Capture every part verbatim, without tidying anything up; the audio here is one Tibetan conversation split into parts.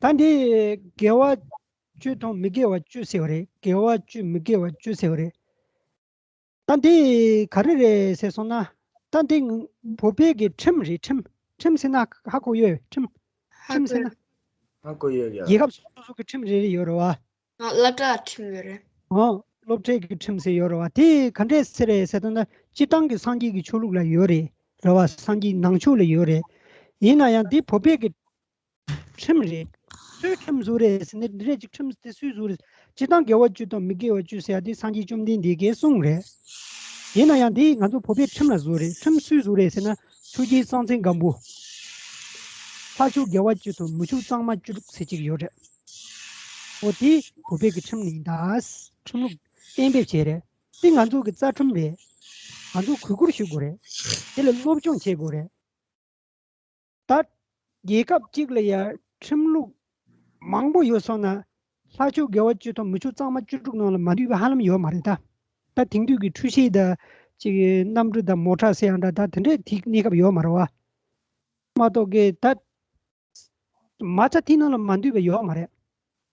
ད་འདི་དགེ་བ་བཅུ་དང་མི་དགེ་བ་བཅུ་ཟེར་བ་རེད། དགེ་བ་བཅུ་མི་དགེ་བ་བཅུ་ཟེར་བ་རེད། ད་འདི་ག་རེ་རེད་ཟེར་སོང་ན། ད་འདི་བོད་པའི་གི་ཁྲིམས་རེད། ཁྲིམས། ཁྲིམས་ཟེར་ན་ཧ་གོ་ཡོད། ཁྲིམས། ཧ་ཁྲིམས་ཟེར་གོ་ན་ཧ་གོ་ཡོད་ཡ། རྒྱལ་ཁབ་སོ་སོ་གི་ཁྲིམས་རེ་རེ་ཡོད་རེད་བ། ཨ། སློབ་གྲྭ་ཁྲིམས་ཡོད་རེད། ཨོ། སློབ་གྲྭའི་གི་ཁྲིམས་ཟེར་ཡོད་རེད་བ། དེ་ག་འདྲས་ཟེར་རེད་ཟེར་ད་ན། སྤྱིར་བཏང་གི་སངས་རྒྱས་ཀྱི་ཆོས་ལུགས་ལ་ཡོད་རེད། རེད་བ། སངས་རྒྱས་ནང་ཆོས་ལ་ཡོད་རེད། ཡིན་ན་ཡང་འདི་བོད་པའི་གི་ཁྲིམས་རེད། སུའི་ཁྲིམས་བཟོས་རེད་ཟེར་ན། འདི་འདྲས་ཅིག་ཁྲིམས་དེ་སུས་བཟོས་རེད། སྤྱིར་བཏང་དགེ་བ་བཅུ་དང་མི་དགེ་བ་བཅུ་ཟེར་ཡ་དེ་སངས་རྒྱས་བཅོམ་ལྡན་འདས་ཀྱིས་གསུངས་རེད། ཡིན་ན་ཡང་དེ་ང་ཚོ་བོད་པའི་ཁྲིམས་ལ་བཟོས་རེད། ཁྲིམས་སུས་བཟོས་རེད་ཟེར་ན། ཆོས་རྒྱལ་སྲོང་བཙན་སྒམ་པོ། ལྷ་ཆོས་དགེ་བ་བཅུ་དང་མི་ཆོས་གཙང་མ་བཅུ་དྲུག་ཟེར་གཅིག་ཡོད་རེད། འོ་དེ་བོད་པའི་གི་ཁྲིམས་ཡིན་ད། ཁྲིམས་ལུགས་གཏན་འབེབས་བྱས་རེད། དེ་ང་ཚོ་གི་རྩ་ཁྲིམས་རེད། ང་ཚོ་གུས་བཀུར་ཞུ་དགོས་རེད། དེ་ལ་སློབ་སྦྱོང་བྱེད་དགོས་རེད། ད་རྒྱལ་ཁབ་གཅིག་ལ་ཡ་ཁྲིམས་ལུགས་མང་པོ་ཡོད་སོང་ན། ལྷ་ཆོས་དགེ་བ་བཅུ་དང་མི་ཆོས་གཙང་མ་བཅུ་དྲུག་ནང་ལ་མ་འདུས་པ་ཧ་ལམ་ཡོད་མ་རེད་ད། ད་དེང་དུས་ཀྱི་འཁྲུལ་ཆས་དང་ཅིག་གནམ་གྲུ་དང་མོ་ཊ་ཟེར་ཡང་འདྲ། ད་དེ་འདྲའི་ཐིག་གནས་སྐབས་ཡོད་མ་རེད་བ། མ་གཏོགས་ཀྱི་ད་མ་རྩ་དེ་ནང་ལ་མ་འདུས་པ་ཡོད་མ་རེད།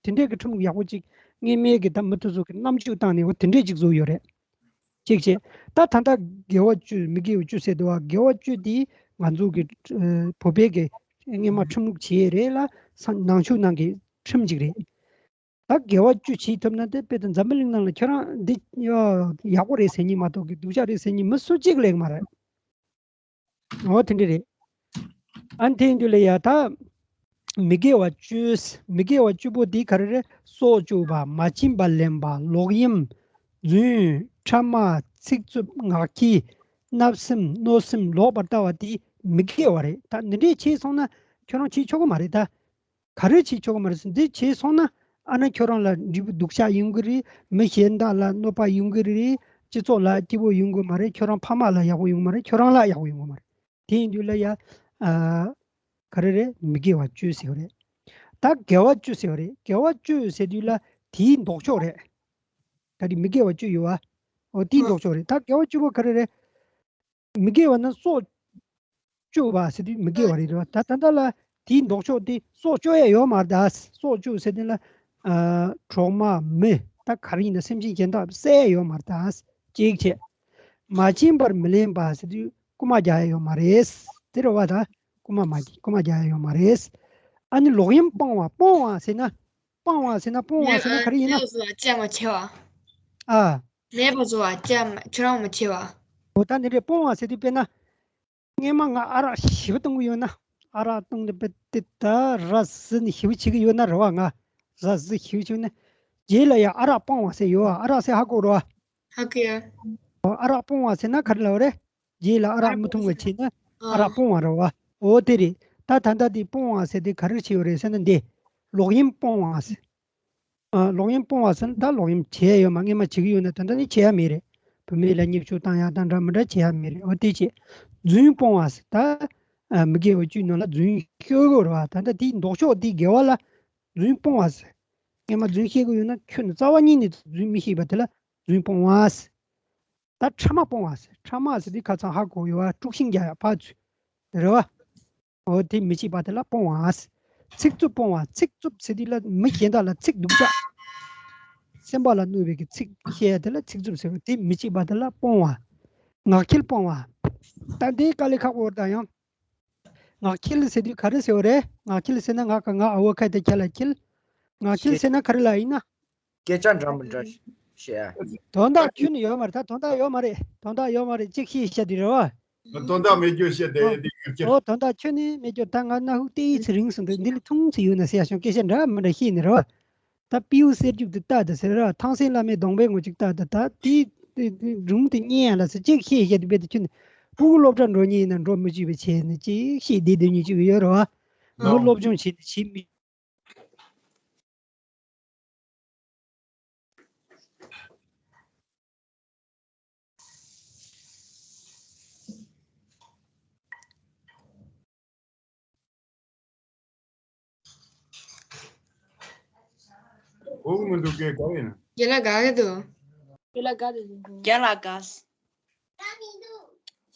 དེ་འདྲའི་གི་ཁྲིམས་ལུགས་ཡག་པོ་ཅིག་སྔོན་མའི་གི་ད་མི་དེ་ཚོ་གི་རྣམ་དཔྱོད་བཏང་ནས་འོ་དེ་འདྲའི་ཅིག་བཟོ་ཡོད་རེད། གཅིག་བྱས། ད་ད་ལྟ་དགེ་བ་བཅུ་མི་དགེ་བ་བཅུ་ཟེར་འདུག་བ། དགེ་བ་བཅུ་དེ་ང་ཚོ་གི་ཨ་བོད་པའི་གི་སྔོན་མ་ཁྲིམས་ལུགས་བྱས་རེད་ལ། ས་ནང་ཆོས་ནང་གི་ཁྲིམས་ཅིག་རེད། ད་དགེ་བ་བཅུ་བྱེད་ཐུབ་ན་དེ་དཔེ་དེ་འཛམ་བུ་གླིང་ནང་ལ་ཁྱོད་རང་འདི་ཡག་པོ་རེད་ཟེར་མཁན་མ་གཏོགས་གི་སྡུག་ཅག་རེད་ཟེར་མཁན་མི་སུ་གཅིག་ལས་མ་རེད། འོ་དེ་འདྲ་རེད། ཨ་ནི་དེ་ཡིན་དུས་ལ་ཡ་ད། མི་དགེ་བ་བཅུ། མི་དགེ་བ་བཅུ་པོ་དེ་ག་རེ་རེད། སྲོག་གཅོད་པ། མ་བྱིན་པ་ལེན་པ། ལོག་གཡེམ། རྫུན། ཕྲ་མ། ཚིག་རྩུབ། ངག་འཁྱལ། བརྣབ་སེམས། གནོད་སེམས། ལོག་པར་ལྟ་བ་དེ་མི་དགེ་བ་རེད། ད་འདི་འདྲས་བྱས་སོང་ན་ཁྱོད་རང་བྱེད་ཆོག་གི་མ་རེད་ད། ག་རེ་བྱེད་ཆོག་གི་མ་རེད་ཟེར། འདི་བྱས་སོང་ན་ཨ་ན་ཁྱོད་རང་ལ་འབྲས་བུ་སྡུག་ཅག་ཡོང་གི་རེད། མི་གཞན་དག་ལ་གནོད་པ་ཡོང་གི་རེད། སྤྱི་ཚོགས་ལ་སྐྱིད་པོ་ཡོང་གི་མ་རེད། ཁྱོད་རང་ཕ་མ་ལ་ཡག་པོ་ཡོང་གི་མ་རེད། ཁྱོད་རང་ལ་ཡག་པོ་ཡོང་གི་མ་རེད། དེ་ཡིན་དུས་ལ་ཡ། ཨ། ག་རེ་རེད། མི་དགེ་བ་བཅུ་ཟེར་བ་རེད། ད་དགེ་བ་བཅུ་ཟེར་བ་རེད། དགེ་བ་བཅུ་ཟེར་དུས་ལ་དེའི་ལྡོག་ཕྱོགས་རེད། ད་དེ་མི་དགེ་བ་བཅུ་ཡོད་བ། འོ་དེའི་ལྡོག་ཕྱོགས་རེད། ད་དགེ་བ་བཅུ་པོ་ག་རེ་རེད། མི་དགེ་བ་ན་སྲོག་གཅོད་པ་ཟེར་དུས་མི་དགེ་བ་རེད་རེད་བ། ད་ད་ལྟ་ལ་དེའི་ལྡོག་ཕྱོགས་དེ་སྲོག་གཅོད་ཡ་ཡོད་མ་རེད་ད། སྲོག་གཅོད་ཟེར་དུས་ལ། ཨ། གྲོག་མ་མི་ད་ག་རེ་ཡིན་ན་སེམས་ཅན་གཞན་དག་བསད་ཡ་ཡོད་མ་རེད་ད། གཅིག་བྱས། མ་བྱིན་པར་མི་ལེན་པ་ཟེར་དུས་རྐུ་མ་རྒྱག་ཡ་ཡོད་མ་རེད། དེ་རེད་བ་ད། རྐུ་མ་མ་རྐུ་མ་རྒྱག་ཡ་ཡོད་མ་རེད། ཨ་ནི་ལོག་གཡེམ་སྤོང་བ། སྤོང་བ་ཟེར་ན། སྤོང་བ་ཟེར་ན། སྤོང་བ་ཟེར་ན་ག་རེ་ཡིན་ན། མེད་པ་བཟོ་བ་བཅས་མ་བྱས་པ། ཨ། མེད་པ་བཟོ་བ་བཅས་མ་ཁྱོད་རང་མ་བྱས་པ། འོ་ད་འདི་འདྲའི་སྤོང་བ་ཟེར་དུས་དཔེར་ན། སྔོན་མ་ང་ཨ་རག་ཞེ་པོ་བཏུང་གི་ཡོད་ན། ཨ་རག་བཏུང་དུས་དཔེ་དེ་ད་ར་བཟི་ནས་ཞེ་པོ་བྱེད་ཀྱི་ཡོད་ན་རེད་བ། ང་ར་བཟི་ཞེ་པོ་བྱེད་ན། རྗེས་ལ་ཡང་ཨ་རག་སྤོང་བ་ཟེར་ཡོད་བ། ཨ་རག་ཟེར་ཧ་གོ་རེད་བ། ཧ་གོ་ཡ། ཨ་རག་སྤོང་བ་ཟེར་ན་ག་རེ་ལབ་རེད། རྗེས་ལ་ཨ་རག་མི་འཐུང་བ་བྱས་ན་ཨ་རག་སྤོང་བ་རེད་བ། འོ་དེ་རེད། ད་ད་ལྟ་དེ་སྤོང་བ་ཟེར་དེ་ག་རེ་བྱས་ཡོད་རེད་ཟེར་ན་འདི། ལོག་གཡེམ་སྤོང་བ་ཟེར། ཨ། ལོག་གཡེམ་སྤོང་བ་ཟེར་ན་ད་ལོག་གཡེམ་བྱས་ཡོད་མ། སྔོན་མ་བྱེད་ཀྱི་ཡོད་ན་ད་ལྟ་ནི་བྱེད་ཡ་མེད་རེད། བུད་མེད་ལ་བརྙས་བཅོས་བཏང་ཡ་དང་འདྲ་མི་འདྲ་བྱེད་ཡ་མེད་རེད། འོ་དེ་བྱས། རྫུན་སྤོང་བ་ཟེར་ད། ཨ། མི་དགེ་བ་བཅུའི་ནང་ལ་རྫུན་ཤོད་དགོས་རེད་བ། ད་ལྟ་དེའི་ལྡོག་ཕྱོགས་དེ་དགེ་བ་ལ་རྫུན་སྤོང་བ་ཟེར། སྔོན་མ་རྫུན་བཤད་ཀྱི་ཡོད་ན་ཁྱོད་ནི་རྩ་བ་ཉིད་ནས་རྫུན་མི་བཤད་པ་དེ་ལ་རྫུན་སྤོང་བ་ཟེར། ད་ཕྲ་མ་སྤོང་བ་ཟེར། ཕྲ་མ་ཟེར་དུས་ཁ་སང་ཧ་གོ་ཡོད་བ། དཀྲུག་ཤིང་རྒྱག་ཡ་ཕར་ཚུར་རེད་བ། འོ་དེ་མི་བྱེད་པ་དེ་ལ་སྤོང་བ་ཟེར། ཚིག་རྩུབ་སྤོང་བ། ཚིག་རྩུབ་ཟེར་དུས་ལ་མི་གཞན་དག་ལ་ཚིག་སྡུག་ཅག། སེམས་པ་ལ་གནོད་པའི་གི་ཚིག་བཤད་ཡ་དེ་ལ་ཚིག་རྩུབ་ཟེར་བ། དེ་མི་བྱེད་པ་དེ་ལ་སྤོང་བ། ངག་འཁྱལ་སྤོང་བ། ད་འདི་དཀའ་ལས་ཁག་པོ་རེད་ད་ཡང་། ངག་འཁྱལ་ཟེར་དུས་ག་རེ་ཟེར་བ་རེད། ངག་འཁྱལ་ཟེར་ན་ང་ག་ང་ཨ་བོ་ཁ་དེ་ཁྱེད་ལ་འཁྱལ། ངག་འཁྱལ་ཟེར་ན་ག་རེ་ལ་ཡིན་ན། སྐད་ཆ་འདྲ་མི་འདྲ་བཤད་ཨ། དོན་དག་ཁྱོན་ནས་ཡོད་མ་རེད། ད་དོན་དག་ཡོད་མ་རེད། དོན་དག་ཡོད་མ་རེད། གཅིག་ཤེས་བཤད་དུས་རེད་བ། དོན་དག་མེད་རྒྱུ་བཤད་དེ་འདི་ཡོད་ཀྱི། ཨོ་དོན་དག་ཁྱོན་ནས་མེད་རྒྱུ། ད་ང་སྣ་ཧུག་ཏེ་ཡིད་ཚེ་རིང་སོང་འདུག་འདི་ལ་ཐུང་ཚེ་ཡོད་ན་ཟེར་ཡ་བྱུང་སྐད་ཆ་འདྲ་མི་འདྲ་བཤད་ནས་རེད་བ། ད་སྤྲེའུ་གསེར་རྒྱུག་དེ་ལྟ་དེ་ཟེར་ར། ཐང་སེང་བླ་མའི་གདོང་པའི་ངོ་ཅིག་ལྟ་དེ་ད་དེ་དེ་སྒྲུང་དེ་སྙན་ལ་ཟེར་གཅིག་བཤད་བཤད་དེ་བེད་དེ་ཁྱོད་ནི་ཕྲུ་གུ་སློབ་གྲྭ་འགྲོ་མཁན་ཡིན་ན་འགྲོ་མི་བཅུག་པའི་ཆེད་ནས་གཅིག་བཤད་བསྡད་སྡོད་མཁན་ཅིག་ཡོད་རེད་བ། མི་སློབ་སྦྱོང་བྱེད་ནི་བྱེད་མི། གོ་གི་མི་འདུག་གས། ག་རེ་ཡིན། རྒན་ལགས་དགའ་གི་འདུག་རྒན་ལགས་དགའ་འདུག་རྒན་ལགས་དགའ།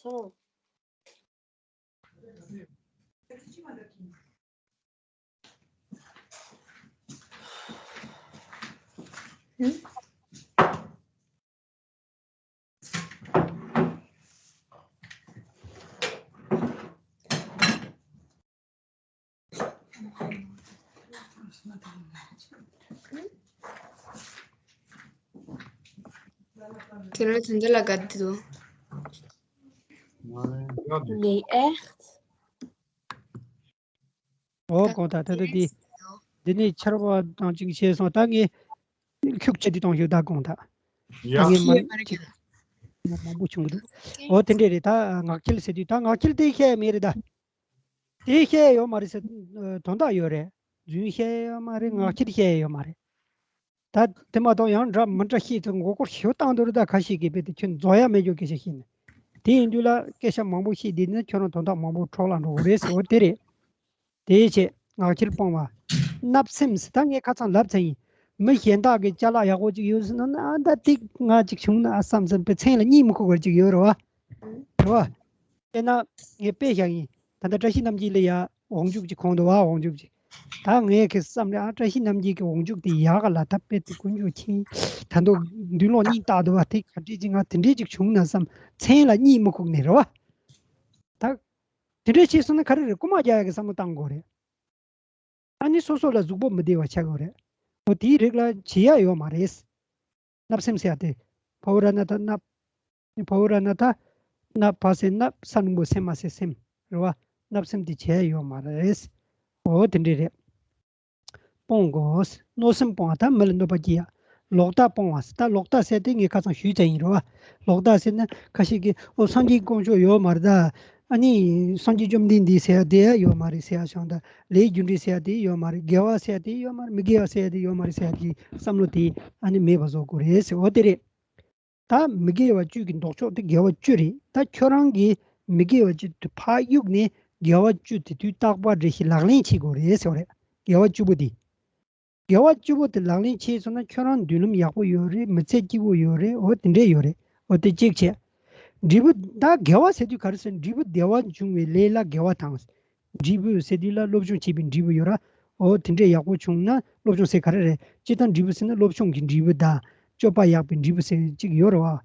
སོང་། ཁྱེད་རང་དོན་དག་ལ་དགའ་བསྡད་འདུག Nicht echt? ཨོ་གོང་ད་ད་ད་འདི་འདི་ནས་ཆར་པ་དང་ཅིག་བྱས་སོང་། ད་ངས་ཁྱུག་ཆེ་འདི་གཏོང་ཞུ་ད་གོང་ད། ད་ཡ། ངས་མ་ཡ། མ་རེད་ཁྱེད། མང་པོ་བྱུང་གི་འདུག་ཨོ་དེ་འདྲས་རེད། ད་ངག་འཁྱལ་ཟེར་དུས་ད་ངག་འཁྱལ་དེ་བཤད་མེད་རེད་ད། དེ་བཤད་ཡོད་མ་རེད་ཟེར། དོན་དག་ཡོད་རེད། རྫུན་བཤད་ཡོད་མ་རེད། ངག་འཁྱལ་བཤད་ཡོད་མ་རེད། ད་དེ་མ་གཏོགས་ཡང་འདྲ་མི་འདྲ་བཤད་ཚུལ་མགོ་སྐོར་ཞེ་པོ་བཏང་འདུག་རེད། ད་ཁ་ཤས་ཀྱིས་རྦད་དེ་ཁྱོད་རྫོགས་ཡ་མེད་རྒྱུ་སྐད་ཆ་བཤད་ནས། དེ་ཡིན་དུས་ལ་སྐད་ཆ་མང་པོ་བཤད་བསྡད་ན་ཁྱོད་རང་དོན་དག་མང་པོ་འཕྲོ་བརླག་འགྲོ་གི་རེད་ཟེར་བ་དེ་རེད། དེའི་ཆེད་ངག་འཁྱལ་སྤོང་བ། བརྣབ་སེམས་ཟེར། ད་ངས་ཁ་སང་ལབ་ཚར་ཡིན། མི་གཞན་དག་གི་ཅ་ལག་ཡག་པོ་ཅིག་ཡོད་ཟེར་ན་ན་ཨ་ད་ཏིག་ང་ཅིག་བྱུང་ན་ཨ་བསམ་བསམ་པའི་མཚན་ལ་གཉིད་མི་ཁུག་པ་ཅིག་ཡོད་རེད་བ། རེད་བ། དཔེར་ན་ངས་དཔེ་བཞག་ཡིན། ད་ལྟ་བཀྲ་ཤིས་རྣམ་རྒྱལ་ལ་ཡ་འོག་འཇུག་ཅིག་གོན་འདུག་བ། འོག་འཇུག་ཅིག་ད་ངས་ཁེ་བསམ་རེ་ཨ་བཀྲ་ཤིས་རྣམ་རྒྱལ་གྱི་འོག་འཇུག་དེ་ཡག་ག་ལ། ད་དཔེ་དེ་དཀོན་མཆོག་མཁྱེན། ད་དུང་མདུན་ལོག་གཉིད་བཏགས་འདུག་བ། དེ་ག་འདྲས་ཅིག་ང་དེ་འདྲས་ཅིག་བྱུང་ན་བསམ་མཚན་ལ་གཉིད་མི་ཁུག་ནས་རེད་བ། ད་དེ་འདྲས་བྱས་སོང་ན་ག་རེ་རེད། རྐུ་མ་རྒྱག་ཡག་གི་བསམ་བློ་བཏང་དགོས་རེད། ཨ་ནི་སོ་སོ་ལ་གཟུགས་པོ་མི་བདེ་བ་ཆགས་ཡོད་རེད། འོ་དེའི་རིགས་ལ་བྱེད་ཡ་ཡོད་མ་རེད། བརྣབ་སེམས་ཟེར་ཡ་དེ། བ་འོག་ར་ན་ད་བརྣབ། བ་འོག་ར་ན་ད། བརྣབ། བ་ཟེར་བརྣབ། ས་འགྲེང་བུ་སེ་མ་ཟེར་སེམས། རེད་བ། བརྣབ་སེམས་དེ་བྱེད་ཡ་ཡོད་མ་རེད། འོ་དེ་འདྲས་རེད། སྤོང་དགོས། གནོད་སེམས་སྤོང་བ། ད་མི་ལ་གནོད་པ་སྐྱེལ་ཡ། ལོག་ལྟ་སྤོང་བ་ཟེར། ད་ལོག་ལྟ་ཟེར་དེ་ངས་ཁ་སང་ཞུས་ཚར་ཡིན། རེད་བ། ལོག་ལྟ་ཟེར་ན་ཁ་ཤས་ཀྱིས་ཨོ་སངས་རྒྱས་དཀོན་མཆོག་ཡོད་མ་རེད་ད། ཨ་ནི་སངས་རྒྱས་བཅོམ་ལྡན་འདས་ཟེར་ཡ་དེ་ཡོད་མ་རེད་ཟེར་ཡ་བྱུང་། ད་ལས་རྒྱུ་འབྲས་ཟེར་ཡ་དེ་ཡོད་མ་རེད། དགེ་བ་ཟེར་ཡ་དེ་ཡོད་མ་རེད། མི་དགེ་བ་ཟེར་ཡ་དེ་ཡོད་མ་རེད་ཟེར་ཡ་དེ་བསམ་བློ་དེ་ཨ་ནི་མེད་པ་བཟོ་དགོས་རེད་ཟེར། འོ་དེ་རེད། ད་མི་དགེ་བ་བཅུ་གི་ལྡོག་ཕྱོགས་དེ་དགེ་བ་བཅུ་རེད། ད་ཁྱོད་རང་གིས་མི་དགེ་བ་བཅུ་དེ་ཕར་གཡུགས་ནས་དགེ་བ་བཅུ་དེ་དུས་རྟག་པར་རེ་ཞིག་ལག་ལེན་བྱེད་དགོས་རེད་ཟེར་བ་རེད། དགེ་བ་བཅུ་པོ་དེ། དགེ་བ་བཅུ་པོ་དེ་ལག་ལེན་བྱས་སོང་ན་ཁྱོད་རང་མདུན་ལམ་ཡག་པོ་ཡོད་རེད། མི་ཚེ་སྐྱིད་པོ་ཡོད་རེད། འོ་དེ་འདྲས་ཡོད་རེད། འོ་དེ་གཅིག་བྱས། འབྲས་བུ། ད་དགེ་བ་ཟེར་དུས་ག་རེ་ཟེར། འབྲས་བུ་བདེ་བ་འབྱུང་བའི་ལས་ལ་དགེ་བ་དང་། འབྲས་བུ་ཟེར་དུས་ལ་སློབ་སྦྱོང་བྱས་པའི་འབྲས་བུ་ཡོད་ར། འོ་དེ་འདྲས་ཡག་པོ་བྱུང་ན་སློབ་སྦྱོང་ཟེར་ག་རེ་རེད། སྤྱིར་བཏང་འབྲས་བུ་ཟེར་ན་སློབ་སྦྱོང་གི་འབྲས་བུ་དང་། སྤྱོད་པ་ཡག་པའི་འབྲས་བུ་ཟེར་གཅིག་ཡོད་རེད་བ།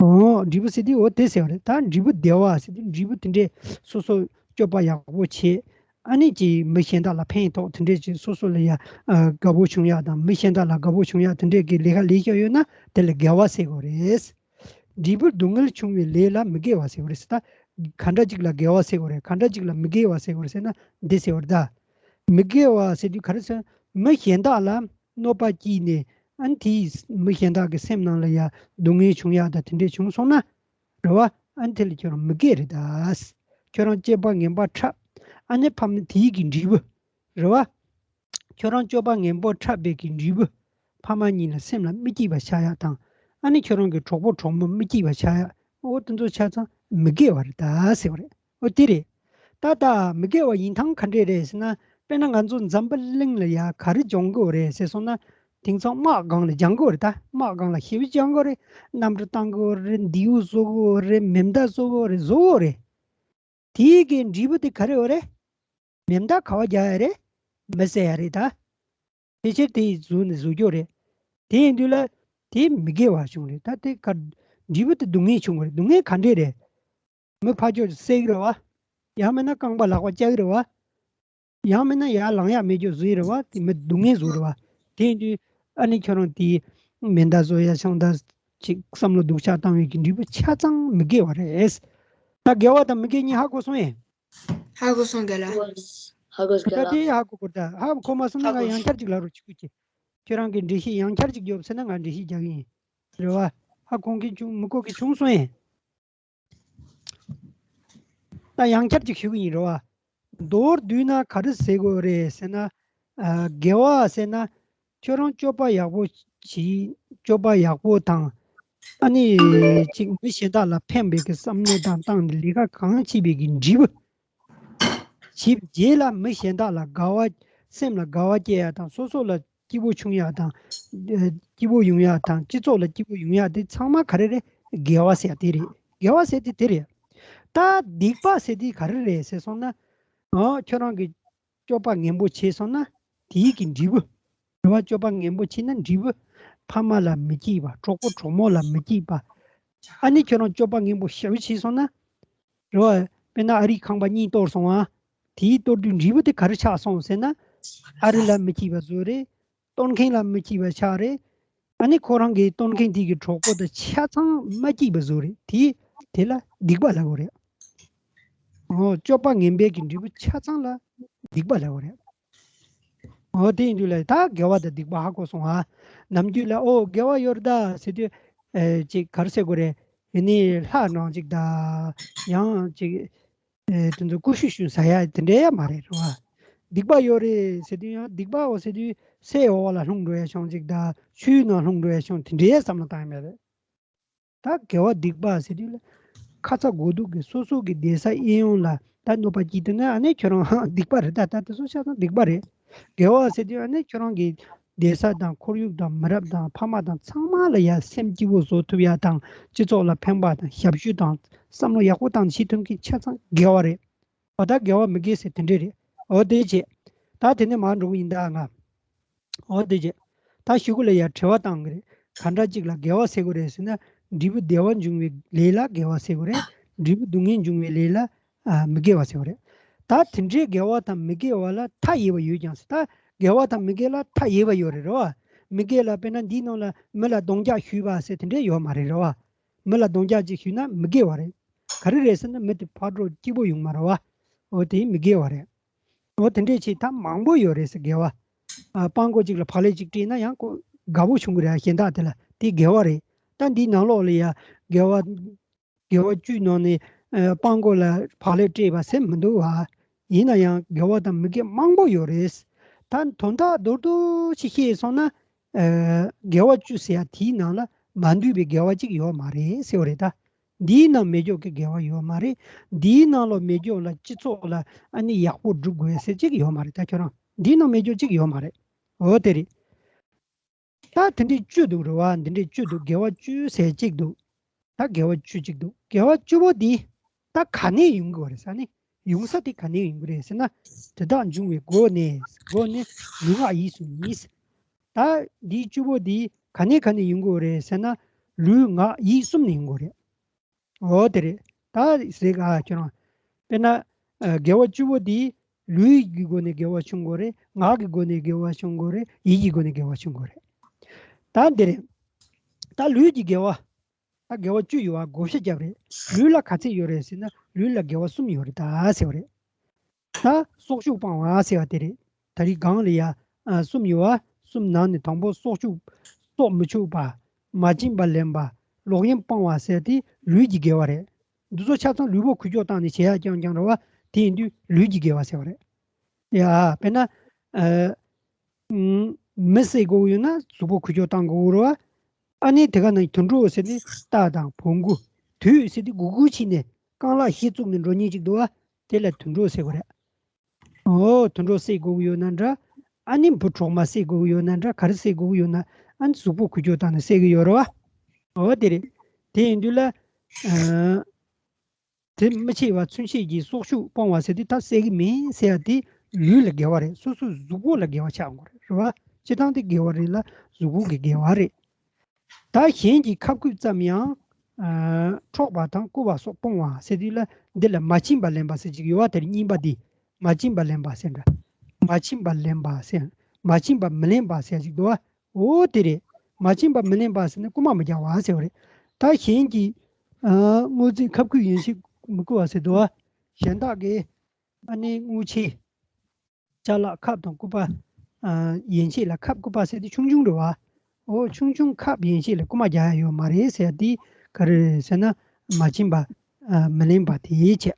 འོ་འབྲས་བུ་ཟེར་དུས་འོ་དེ་ཟེར་བ་རེད། ད་འབྲས་བུ་བདེ་བ་ཟེར་དུས་འབྲས་བུ་དེ་འདྲས་སོ་སོ་སྤྱོད་པ་ཡག་པོ་བྱས། ཨ་ནི་ཅིག་མི་གཞན་དག་ལ་ཕན་ཐོགས། དེ་འདྲས་ཅིག་སོ་སོ་ལ་ཡ་ཨ་དགའ་པོ་བྱུང་ཡག་དང་། མི་གཞན་དག་ལ་དགའ་པོ་བྱུང་ཡག་དེ་འདྲས་ཀྱི་ལས་ཀ་ལས་བཞག་ཡོད་ན་དེ་ལ་དགེ་བ་ཟེར་དགོས་རེད། འབྲས་བུར་སྡུག་བསྔལ་འབྱུང་བའི་ལས་ལ་མི་དགེ་བ་ཟེར་བ་རེད་ཟེར། ད་ག་འདྲ་ཅིག་ལ་དགེ་བ་ཟེར་བ་རེད། ག་འདྲ་ཅིག་ལ་མི་དགེ་བ་ཟེར་བ་རེད་ཟེར་ན་འདི་ཟེར་བ་རེད་ད། མི་དགེ་བ་ཟེར་དུས་ག་རེ་ཟེར། མི་གཞན་དག་ལ་གནོད་པ་བསྐྱལ་ནས་ཨ་ནི་དེས་མི་གཞན་དག་གི་སེམས་ནང་ལ་ཡ་སྡུག་བསྔལ་བྱུང་ཡག་དང་དེ་འདྲས་བྱུང་སོང་ན། རེད་བ། ཨ་ནི་དེ་ལ་ཁྱོད་རང་མི་དགེ་རེད་ད། ཁྱོད་རང་སྤྱོད་པ་ངན་པ་འཁྲབ། ཨ་ནི་ཕ་མ་དེའི་གི་འབྲས་བུ། རེད་བ། ཁྱོད་རང་སྤྱོད་པ་ངན་པོ་འཁྲབ་པའི་གི་འབྲས་བུ། ཕ་མ་གཉིས་ལ་སེམས་ལ་མི་སྐྱིད་པ་ཆགས་ཡག་དང་། ཨ་ནི་ཁྱོད་རང་གི་གྲོགས་པོ་གྲོགས་མོ་མི་སྐྱིད་པ་ཆགས་ཡག་འོ་དེ་ཚོ་ཆ་ཚང་མི་དགེ་བ་རེད་ད་ཟེར་བ་རེད། འོ་དེ་རེད། ད་ལྟ་མི་དགེ་བ་ཡིན་སྟངས་ག་འདྲས་རེད་ཟེར་ན། དཔེར་ན་ང་ཚོ་འཛམ་བུ་གླིང་ལ་ཡ་ག་རེ་སྦྱང་གི་ཡོད་རེད་ཟེར་སོང་ན། དེང་སང་དམག་སྒང་ལ་སྦྱང་གི་ཡོད་རེད། ད་དམག་སྒང་ལ་ཞེ་པོ་སྦྱང་གི་ཡོད་རེད། གནམ་གྲུ་བཏང་གི་ཡོད་རེད། མདེའུ་བཟོ་གི་ཡོད་རེད། མེ་མདའ་བཟོ་གི་ཡོད་རེད། བཟོ་གི་ཡོད་རེད། དེའི་གི་འབྲས་བུ་དེ་ག་རེ་ཡོད་རེད། མེ་མདའ་ག་བ་རྒྱག་ཡ་རེད། མེ་བསད་ཡ་རེད་ད། ཕལ་ཆེར་དེ་བཟོས་ནས་བཟོ་རྒྱུ་རེད། དེ་ཡིན་དུས་ལ་དེ་མི་དགེ་བ་བྱུང་རེད། ད་དེ་ག་འབྲས་བུ་དེ་སྡུག་བསྔལ་བྱུང་བ་རེད། སྡུག་བསྔལ་ག་འདྲས་རེད། མི་ཕར་ཕྱོགས་བསད་ཀྱི་རེད་བ། ཡང་མིན་ན་རྐང་པ་ལག་པ་བཅག་གི་རེད་བ། ཡང་མིན་ན་ཡར་ལངས་ཡག་མེད་རྒྱུ་བཟོས་རེད་བ། དེ་མི་སྡུག་བསྔལ་བཟོ་རེད་བ། དེ་ཡིན་དུས་ཨ་ནི་ཁྱོད་རང་དེ་མེ་མདའ་བཟོ་ཡ་ཆང་ད་ཅིག་བསམ་བློ་སྡུག་ཆགས་བཏང་བའི་གི་འབྲས་བུ་ཆ་ཚང་མི་དགེ་བ་རེད། ད་དགེ་བ་དང་མི་དགེ་གཉིས་ཧ་གོ་སོང་ངས། ཧ་གོ་སོང་རྒན་ལགས། ཧ་གོ་ད་རྒན་ལགས། དེ་ཧ་གོ་དགོས། ད་ཧ་གོ་མ་སོང་ན་ཧ་ང་གོ་ཡང་སོང་། བསྐྱར་ཅིག་ལབ་རོགས་བྱེད་དགོས་ཀྱི། ཁྱོད་རང་གིས་འགྲེལ་བཤད་ཡང་བསྐྱར་ཅིག་རྒྱོབ་ཟེར་ན་ང་འགྲེལ་བཤད་རྒྱག་གི་ཡིན། རེད་བ། ཧ་གོ་མཁན་བྱུང་མི་གོ་མཁན་བྱུང་སོང་ངས། ད་ཡང་བསྐྱར་ཅིག་ཞུ་གི་ཡིན། རེད་བ། མདོར་བསྡུས་ན་ག་རེ་ཟེར་དགོས་རེད་ཟེར་ན། ཨ། དགེ་བ་ཟེར་ན་ཁྱོད་རང་སྤྱོད་པ་ཡག་པོ་བྱེད། སྤྱོད་པ་ཡག་པོ་དང་། ཨ་ནི་ཅིག་མི་གཞན་དག་ལ་ཕན་པའི་གི་བསམ་བློ་དང་བཏང་ནས་ལས་ཀ་གང་བྱེད་པའི་གི་འབྲས་བུ། བྱས་པའི་རྗེས་ལ་མི་གཞན་དག་ལ་དགའ་བ། སེམས་ལ་དགའ་བ་སྐྱེ་ཡ་དང་། སོ་སོ་ལ་སྐྱིད་པོ་བྱུང་ཡ་དང་། ཨ། སྐྱིད་པོ་ཡོང་ཡ་དང་། སྤྱི་ཚོགས་ལ་སྐྱིད་པོ་ཡོང་ཡ་དེ་ཚང་མ་ག་རེ་རེད། དགེ་བ་ཟེར་ཡ་དེ་རེད། དགེ་བ་ཟེར་དེ་དེ་རེད། ད་སྡིག་པ་ཟེར་དེ་ག་རེ་རེད་ཟེར་སོང་ན། ཨོ། ཁྱོད་རང་གིས་སྤྱོད་པ་ངན་པོ་བྱས་སོང་ན་དེའི་གི་འབྲས་བུ། རེད་བ། སྤྱོད་པ་ངན་པོ་བྱས་ན་འབྲས་བུ། ཕ་མ་ལ་མི་སྐྱིད་པ། གྲོགས་པོ་གྲོགས་མོ་ལ་མི་སྐྱིད་པ། ཨ་ནི་ཁྱོད་རང་སྤྱོད་པ་ངན་པ་ཞེ་པོ་བྱས་སོང་ན། རེད་བ། དཔེར་ན་ཨ་རིའི་ཁང་པ་གཉིས་གཏོར་སོང་ཨ། དེའི་གཏོར་དུས་འབྲས་བུ་དེ་ག་རེ་ཆགས་སོང་ཟེར་ན། ཨ་རི་ལ་མི་སྐྱིད་པ་བཟོ་རེད། གཏོར་མཁན་ལ་མི་སྐྱིད་པ་ཆགས་རེད། ཨ་ནི་ཁོ་རང་གི་གཏོར་མཁན་དེ་གི་གྲོགས་པོ་དང་ཆ་ཚང་མ་སྐྱིད་པ་བཟོ་རེད། དེ་དེ་ལ་སྡིག་པ་ལབ་དགོས་རེད། འོ། སྤྱོད་པ་ངན་པའི་གི་འབྲས་བུ་ཆ་ཚང་ལ་སྡིག་པ་ལབ་དགོས་རེད། འོ། དེ་ཡིན་དུས་ལ་ད་དགེ་བ་དང་སྡིག་པ་ཧ་གོ་སོང་ཨ། ནམ་རྒྱུན་ལ་འོ་དགེ་བ་ཡོད་རེད་ད་ཟེར་དུས། ཨེ། ཅིག་ག་རེ་ཟེར་དགོས་རེད། ཡིན་ནའི་ལྷ་ནང་ཅིག་ད། ཡང་ཅིག་ཨེ། དེ་ཚོ་ཀུ་ཤུ་ཤུ་ཟ་ཡ་དེ་འདྲའི་ཡ་མ་རེད་རེད་བ། སྡིག་པ་ཡོད་རེད་ཟེར་དུས་ཡང་སྡིག་པའོ་ཟེར་དུས་སའི་འོག་ལ་ལྷུང་འགྲོ་ཡ་བྱུང་ཅིག་ད། ཆུའི་ནང་ལྷུང་འགྲོ་ཡ་བྱུང་དེ་འདྲའི་བསམ་བློ་བཏང་ཡ་མེད་རེད། ད་དགེ་བ་སྡིག་པ་ཟེར་དུས་ལ། ཁ་ཚ་དགོས་གཏུགས་ཀྱི་སོ་སོ་གི་བསྡད་ས་གཡས་གཡོན་ལ་ད་གནོད་པ་སྐྱེལ་དུས་ན་ཨ་ནི་ཁྱོད་རང་སྡིག་པ་རེད་ད། ད་དེ་ཚོ་ཆ་ཚང་སྡིག་པ་རེད། དགེ་བ་ཟེར་དུས་ཨ་ནི་ཁྱོད་རང་གི་བསྡད་ས་དང་ཁོར་ཡུག་དང་མི་རབས་དང་ཕ་མ་དང་ཚང་མ་ལ་ཡ་སེམས་སྐྱིད་པོ་བཟོ་ཐུབ་ཡ་དང་སྤྱི་ཚོགས་ལ་ཕན་པ་དང་ཞབས་ཞུ་དང་བསམ་བློ་ཡག་པོ་བཏང་བྱེད་ཐུབ་མཁན་ཆ་ཚང་དགེ་བ་རེད། འོ་ད་དགེ་བ་མི་དགེ་ཟེར་དེ་འདྲས་རེད། འོ་དེ་བྱས། ད་དེ་ནས་མར་འགྲོ་གི་ཡིན་ད་ང་། འོ་དེ་བྱས། ད་ཞུ་གུ་ལ་ཡ་དྲི་བ་བཏང་གི་རེད། ག་འདྲ་ཅིག་ལ་དགེ་བ་ཟེར་དགོས་རེད་ཟེར་ན། འབྲས་བུ་བདེ་བ་འབྱུང་བའི་ལས་ལ་དགེ་བ་ཟེར་དགོས་རེད། འབྲས་བུ་སྡུག་བསྔལ་འབྱུང་བའི་ལས་ལ་ཨ་མི་དགེ་བ་ཟེར་དགོས་རེད། ད་དེ་འདྲའི་དགེ་བ་དང་མི་དགེ་བ་ལ་མཐའ་ཡས་པ་ཡོད་ཀྱང་ཟེར། ད་དགེ་བ་དང་མི་དགེ་ལ་མཐའ་ཡས་པ་ཡོད་རེད་རེད་བ། མི་དགེ་ལ་དཔེར་ན་འདིའི་ནང་ལ་མི་ལ་རྡུང་རྒྱག་ཞུས་པ་ཟེར་དེ་འདྲས་ཡོད་མ་རེད་རེད་བ། མི་ལ་རྡུང་རྒྱག་ཅིག་ཞུས་ན་མི་དགེ་བ་རེད། ག་རེ་རེད་ཟེར་ན་མི་དེ་ཕར་འགྲོ་སྐྱིད་པོ་ཡོང་མ་རེད་བ། འོ་དེ་མི་དགེ་བ་རེད། འོ་དེ་འདྲས་ཅིག་ད་མང་པོ་ཡོད་རེད་ཟེར་དགེ་བ། ཨ། སྤྲང་པོ་ཅིག་ལ་བག་ལེབ་ཅིག་སྤྲད་ན་ཡང་ཁོ་དགའ་པོ་བྱུང་གི་རེད། གཞན་དག་དེ་ལ་དེ་དགེ་བ་རེད། ད་འདིའི་ནང་ལོགས་ལ་ཡ་དགེ་བ། དགེ་བ་བཅུའི་ནང་ནས་ཨ་སྤྲང་པོ་ལ་བག་ལེབ་སྤྲད་པ་ཟེར་མི་འདུག་བ། ཡིན་ན་ཡང་དགེ་བ་དང་མི་དགེ་མང་པོ་ཡོད་རེད། ད་དོན་དག་མདོར་བསྡུས་ཅིག་བཤད་སོང་ན། ཨ། དགེ་བ་བཅུ་ཟེར་ཡ་དེའི་ནང་ལ་མ་འདུས་པའི་དགེ་བ་གཅིག་ཡོད་མ་རེད་ཟེར་བ་རེད་ད། འདིའི་ནང་མེད་རྒྱུ་གི་དགེ་བ་ཡོད་མ་རེད། འདིའི་ནང་ལ་མེད་རྒྱུ་ལ་སྤྱི་ཚོགས་ལ་ཨ་ནི་ཡག་པོ་སྒྲུབ་དགོས་ཟེར་གཅིག་ཡོད་མ་རེད། ད་ཁྱོད་རང་འདིའི་ནང་མེད་རྒྱུ་གཅིག་ཡོད་མ་རེད། འོ་དེ་རེད། ད་དེ་འདྲའི་བཅུ་འདུག་རེད་བ། འདི་འདྲའི་བཅུ་འདུག་དགེ་བ་བཅུ་ཟེར་གཅིག་འདུག་ད་དགེ་བ་བཅུ་གཅིག་འདུག་དགེ་བ་བཅུ་པོ་འདི་ད་ག་ནས་ཡོང་གི་བ་རེད་ཟེར་ན། ཡོང་ས་དེ་ག་ནས་ཡོང་གི་རེད་ཟེར་ན། དེ་དག་འབྱུང་བའི་སྒོ་ནས། སྒོ་ནས་ལུས་ངག་ཡིད་གསུམ་ཡིན། ད་འདི་བཅུ་པོ་འདི་ག་ནས་ག་ནས་ཡོང་གི་རེད་ཟེར་ན། ལུས་ངག་ཡིད་གསུམ་ནས་ཡོང་གི་རེད། འོ་དེ་རེད། ད་ཟེར་ག་ཁྱོད་རང་། དཔེར་ན། ཨ། དགེ་བ་བཅུ་པོ་འདི་ལུས་ཀྱི་སྒོ་ནས་དགེ་བ་བྱུང་དགོས་རེད། ངག་གི་སྒོ་ནས་དགེ་བ་བྱུང་དགོས་རེད། ཡིད་ཀྱི་སྒོ་ནས་དགེ་བ་བྱུང་དགོས་རེད། ད་འདི་རེད། ད་ལུས་ཀྱི་དགེ་བ། ད་དགེ་བ་བཅུ་ཡོད་པ་བགོ་བཤའ་རྒྱབ་རེད། ལུས་ལ་ག་ཚད་ཡོད་རེད་ཟེར་ན། ལུས་ལ་དགེ་བ་གསུམ་ཡོད་རེད་ད་ཟེར་བ་རེད། ད་སྲོག་ཆགས་སྤང་བ་ཟེར་བ་དེ་རེད། ད་རེས་སྒང་ལ་ཡ། ཨ། གསུམ་ཡོད་པ། གསུམ་ནང་ནས་དང་པོ་སྲོག་ཆགས། སྲོག་མི་གཅོད་པ། མ་བྱིན་པ་ལེན་པ། ལོག་གཡེམ་སྤང་བ་ཟེར་དེ་ལུས་ཀྱི་དགེ་བ་རེད། འདི་ཚོ་ཆ་ཚང་ལུས་པོ་ཁུ་ལྕོག་བཏང་ནས་བྱེད་ཡག་རྐྱང་རྐྱང་རེད་བ། དེ་ཡིན་དུས་ལུས་ཀྱི་དགེ་བ་ཟེར་བ་རེད། ཡ། དཔེར་ན། ཨ། ཨུམ། མི་བསད་དགོས་ཡོད་ན་གཟུགས་པོ་ཁུ་ལྕོག་བཏང་དགོས་རེད་བ། ཨ་ནི་དེ་ག་ནང་དུད་འགྲོ་ཟེར་དེ་རྟ་དང་བོང་གུ། དུད་ཟེར་དེ་གུ་གུ་ཕྱིན་ནས་རྐང་ལག་བཞི་བཙུགས་ནས་འགྲོ་མཁན་ཅིག་འདུག་བ། དེ་ལ་དུད་འགྲོ་ཟེར་བ་རེད། འོ། དུད་འགྲོ་བསད་དགོས་ཀྱི་ཡོད་ན་འདྲ། ཨ་ནི་འབུ་གྲོག་མ་བསད་དགོས་ཀྱི་ཡོད་ན་འདྲ། ག་རེ་བསད་དགོས་ཀྱི་ཡོད་ན། ཨ་ནི་གཟུགས་པོ་ཁུ་ལྕོག་བཏང་ནས་བསད་ཀྱི་ཡོད་རེད་བ། འོ་དེ་རེད། དེ་ཡིན་དུས་ལ། ཨ། དེ་མི་བྱེད་པ་ཚུན་ཆད་ཀྱི་སྲོག་ཆགས་སྤོང་བ་ཟེར་དུས་ད་བསད་ཀྱི་མིན་ཟེར་ཡ་དེ་ལུས་ལ་དགེ་བ་རེད། སོ་སོའི་གཟུགས་པོ་ལ་དགེ་བ་ཆགས་དགོས་རེད། རེད་བ། སྤྱིར་བཏང་དེ་དགེ་བ་རེད་ལ་གཟུགས་པོ་གི་དགེ་བ་རེད། ད་གཞན་གྱིས་ཁ་བརྐུས་ཙམ་ཡང་། ཨ། འཕྲོག་པ་དང་རྐུ་བ་སོགས་སྤོང་བ་ཟེར་དུས་ལ་འདི་ལ་མ་བྱིན་པ་ལེན་པ་ཟེར་ཅིག་ཡོད་བ། དེར་གཉིས་པ་འདི། མ་བྱིན་པ་ལེན་པ་ཟེར་འདྲ། མ་བྱིན་པ་མི་ལེན་པ་ཟེར། མ་བྱིན་པ་མི་ལེན་པ་ཟེར་ཅིག་འདུག་བ། འོ་དེ་རེད། མ་བྱིན་པ་མི་ལེན་པ་ཟེར་ན་རྐུ་མ་མི་རྒྱག་པ་ཟེར་བ་རེད། ད་གཞན་གྱིས། ཨ། དངུལ་རྩིས་ཁ་བརྐུས་ཡན་ཆད་མི་བརྐུ་བ་ཟེར་འདུག་བ། གཞན་དག་གིས་ཨ་ནི་དངུལ་ཆས། ཅ་ལག་ཁབ་དང་སྐུད་པ། ཨ། ཡན་ཆད་ལ་ཁབ་སྐུད་པ་ཟེར་དེ་ཆུང་ཆུང་རེད་བ། འོ་ཆུང་ཆུང་ཁབ་ཡན་ཆད་ལ་རྐུ་མ་རྒྱག་ཡ་ཡོད་མ་རེད་ཟེར་ཡ་དེ་ག་རེ་རེད་ཟེར་ན། མ་བྱིན་པ། ཨ། མི་ལེན་པ་དེ་བྱས།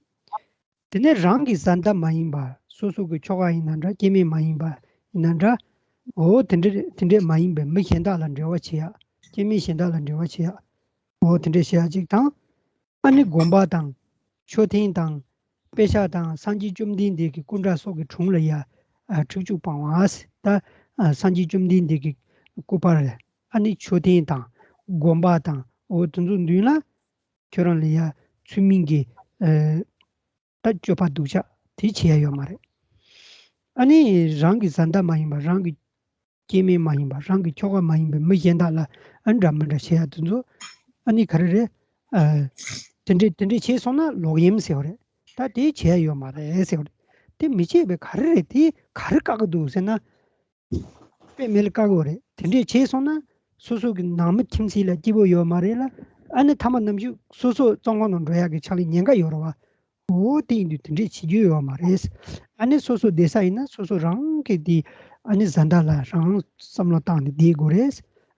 དེ་ནས་རང་གི་བཟའ་ཟླ་མ་ཡིན་པ། སོ་སོ་གི་ཁྱོ་ག་ཡིན་ན་འདྲ། སྐྱེ་དམན་མ་ཡིན་པ་ཡིན་ན་འདྲ། འོ་དེ་འདྲ་དེ་འདྲས་མ་ཡིན་པའི་མི་གཞན་དག་ལ་འབྲེལ་བ་བྱེད་ཡ། སྐྱེ་དམན་གཞན་དག་ལ་འབྲེལ་བ་བྱེད་ཡ། འོ་དེ་འདྲས་བྱེད་ཡ་གཅིག་དང་། ཨ་ནི་དགོན་པ་དང་། མཆོད་རྟེན་དང་། དཔེ་ཆ་དང་། སངས་རྒྱས་བཅོམ་ལྡན་འདས་ཀྱི་སྐུ་འདྲ་སོགས་ཀྱི་དྲུང་ལ་ཡ། ཨ། འཁྲུག་སྤྱོད་སྤང་བ་ཟེར། ད། ཨ། སངས་རྒྱས་བཅོམ་ལྡན་འདས་ཀྱི་སྐུ་པར། ཨ་ནི་མཆོད་རྟེན་དང་། དགོན་པ་དང་། འོ་དེ་ཚོ་མདུན་ལ། ཁྱོད་རང་ལ་ཡ་ཚུལ་མིན་གྱི། ཨ། ད་སྤྱོད་པ་སྡུག་ཅག་དེ་བྱེད་ཡ་ཡོད་མ་རེད། ཨ་ནི་རང་གི་བཟའ་ཟླ་མ་ཡིན་པ། རང་གི་ སྐྱེ་དམན་མ་ཡིན་པ། རང་གི་ཁྱོ་ག་མ་ཡིན་པའི་མི་གཞན་དག་ལ་ཨ་འདྲ་མི་འདྲ་བྱེད་ཡ་དེ་ཚོ་ཨ་ནི་ག་རེ་རེད། ཨ། དེ་འདྲས་དེ་འདྲས་བྱས་སོང་ན་ལོག་གཡེམ་ཟེར་བ་རེད། ད་དེ་བྱེད་ཡ་ཡོད་མ་རེད་ཟེར་བ་རེད། དེ་མི་བྱེད་པའི་ག་རེ་རེད། དེ་ག་རེ་བཀག་གི་འདུག་ཟེར་ན། དཔེ་མེད་ལ་བཀག་གི་རེད། དེ་འདྲས་བྱས་སོང་ན་སོ་སོ་གི་ནང་མི་ཁྱིམ་མཚེས་ལ་སྐྱིད་པོ་ཡོད་མ་རེད་ལ། ཨ་ནི་ཐ་མ་ནམ་ཞིག་སོ་སོ་བཙོན་ཁང་ནང་འགྲོ་ཡག་གི་ཆགས་ལེ་ཉེན་ཁ་ཡོད་རེད་བ། འོ་དེ་ཡིན་དུས་དེ་འདྲས་བྱེད་རྒྱུ་ཡོད་མ་རེད། ཨ་ནི་སོ་སོ་བསྡད་ས་ཡིན་ན་སོ་སོ་རང་གི་དེ་ཨ་ནི་བཟའ་ཟླ་ལ་རང་བསམ་བློ་བཏང་ནས་བསྡད་དགོས་རེད།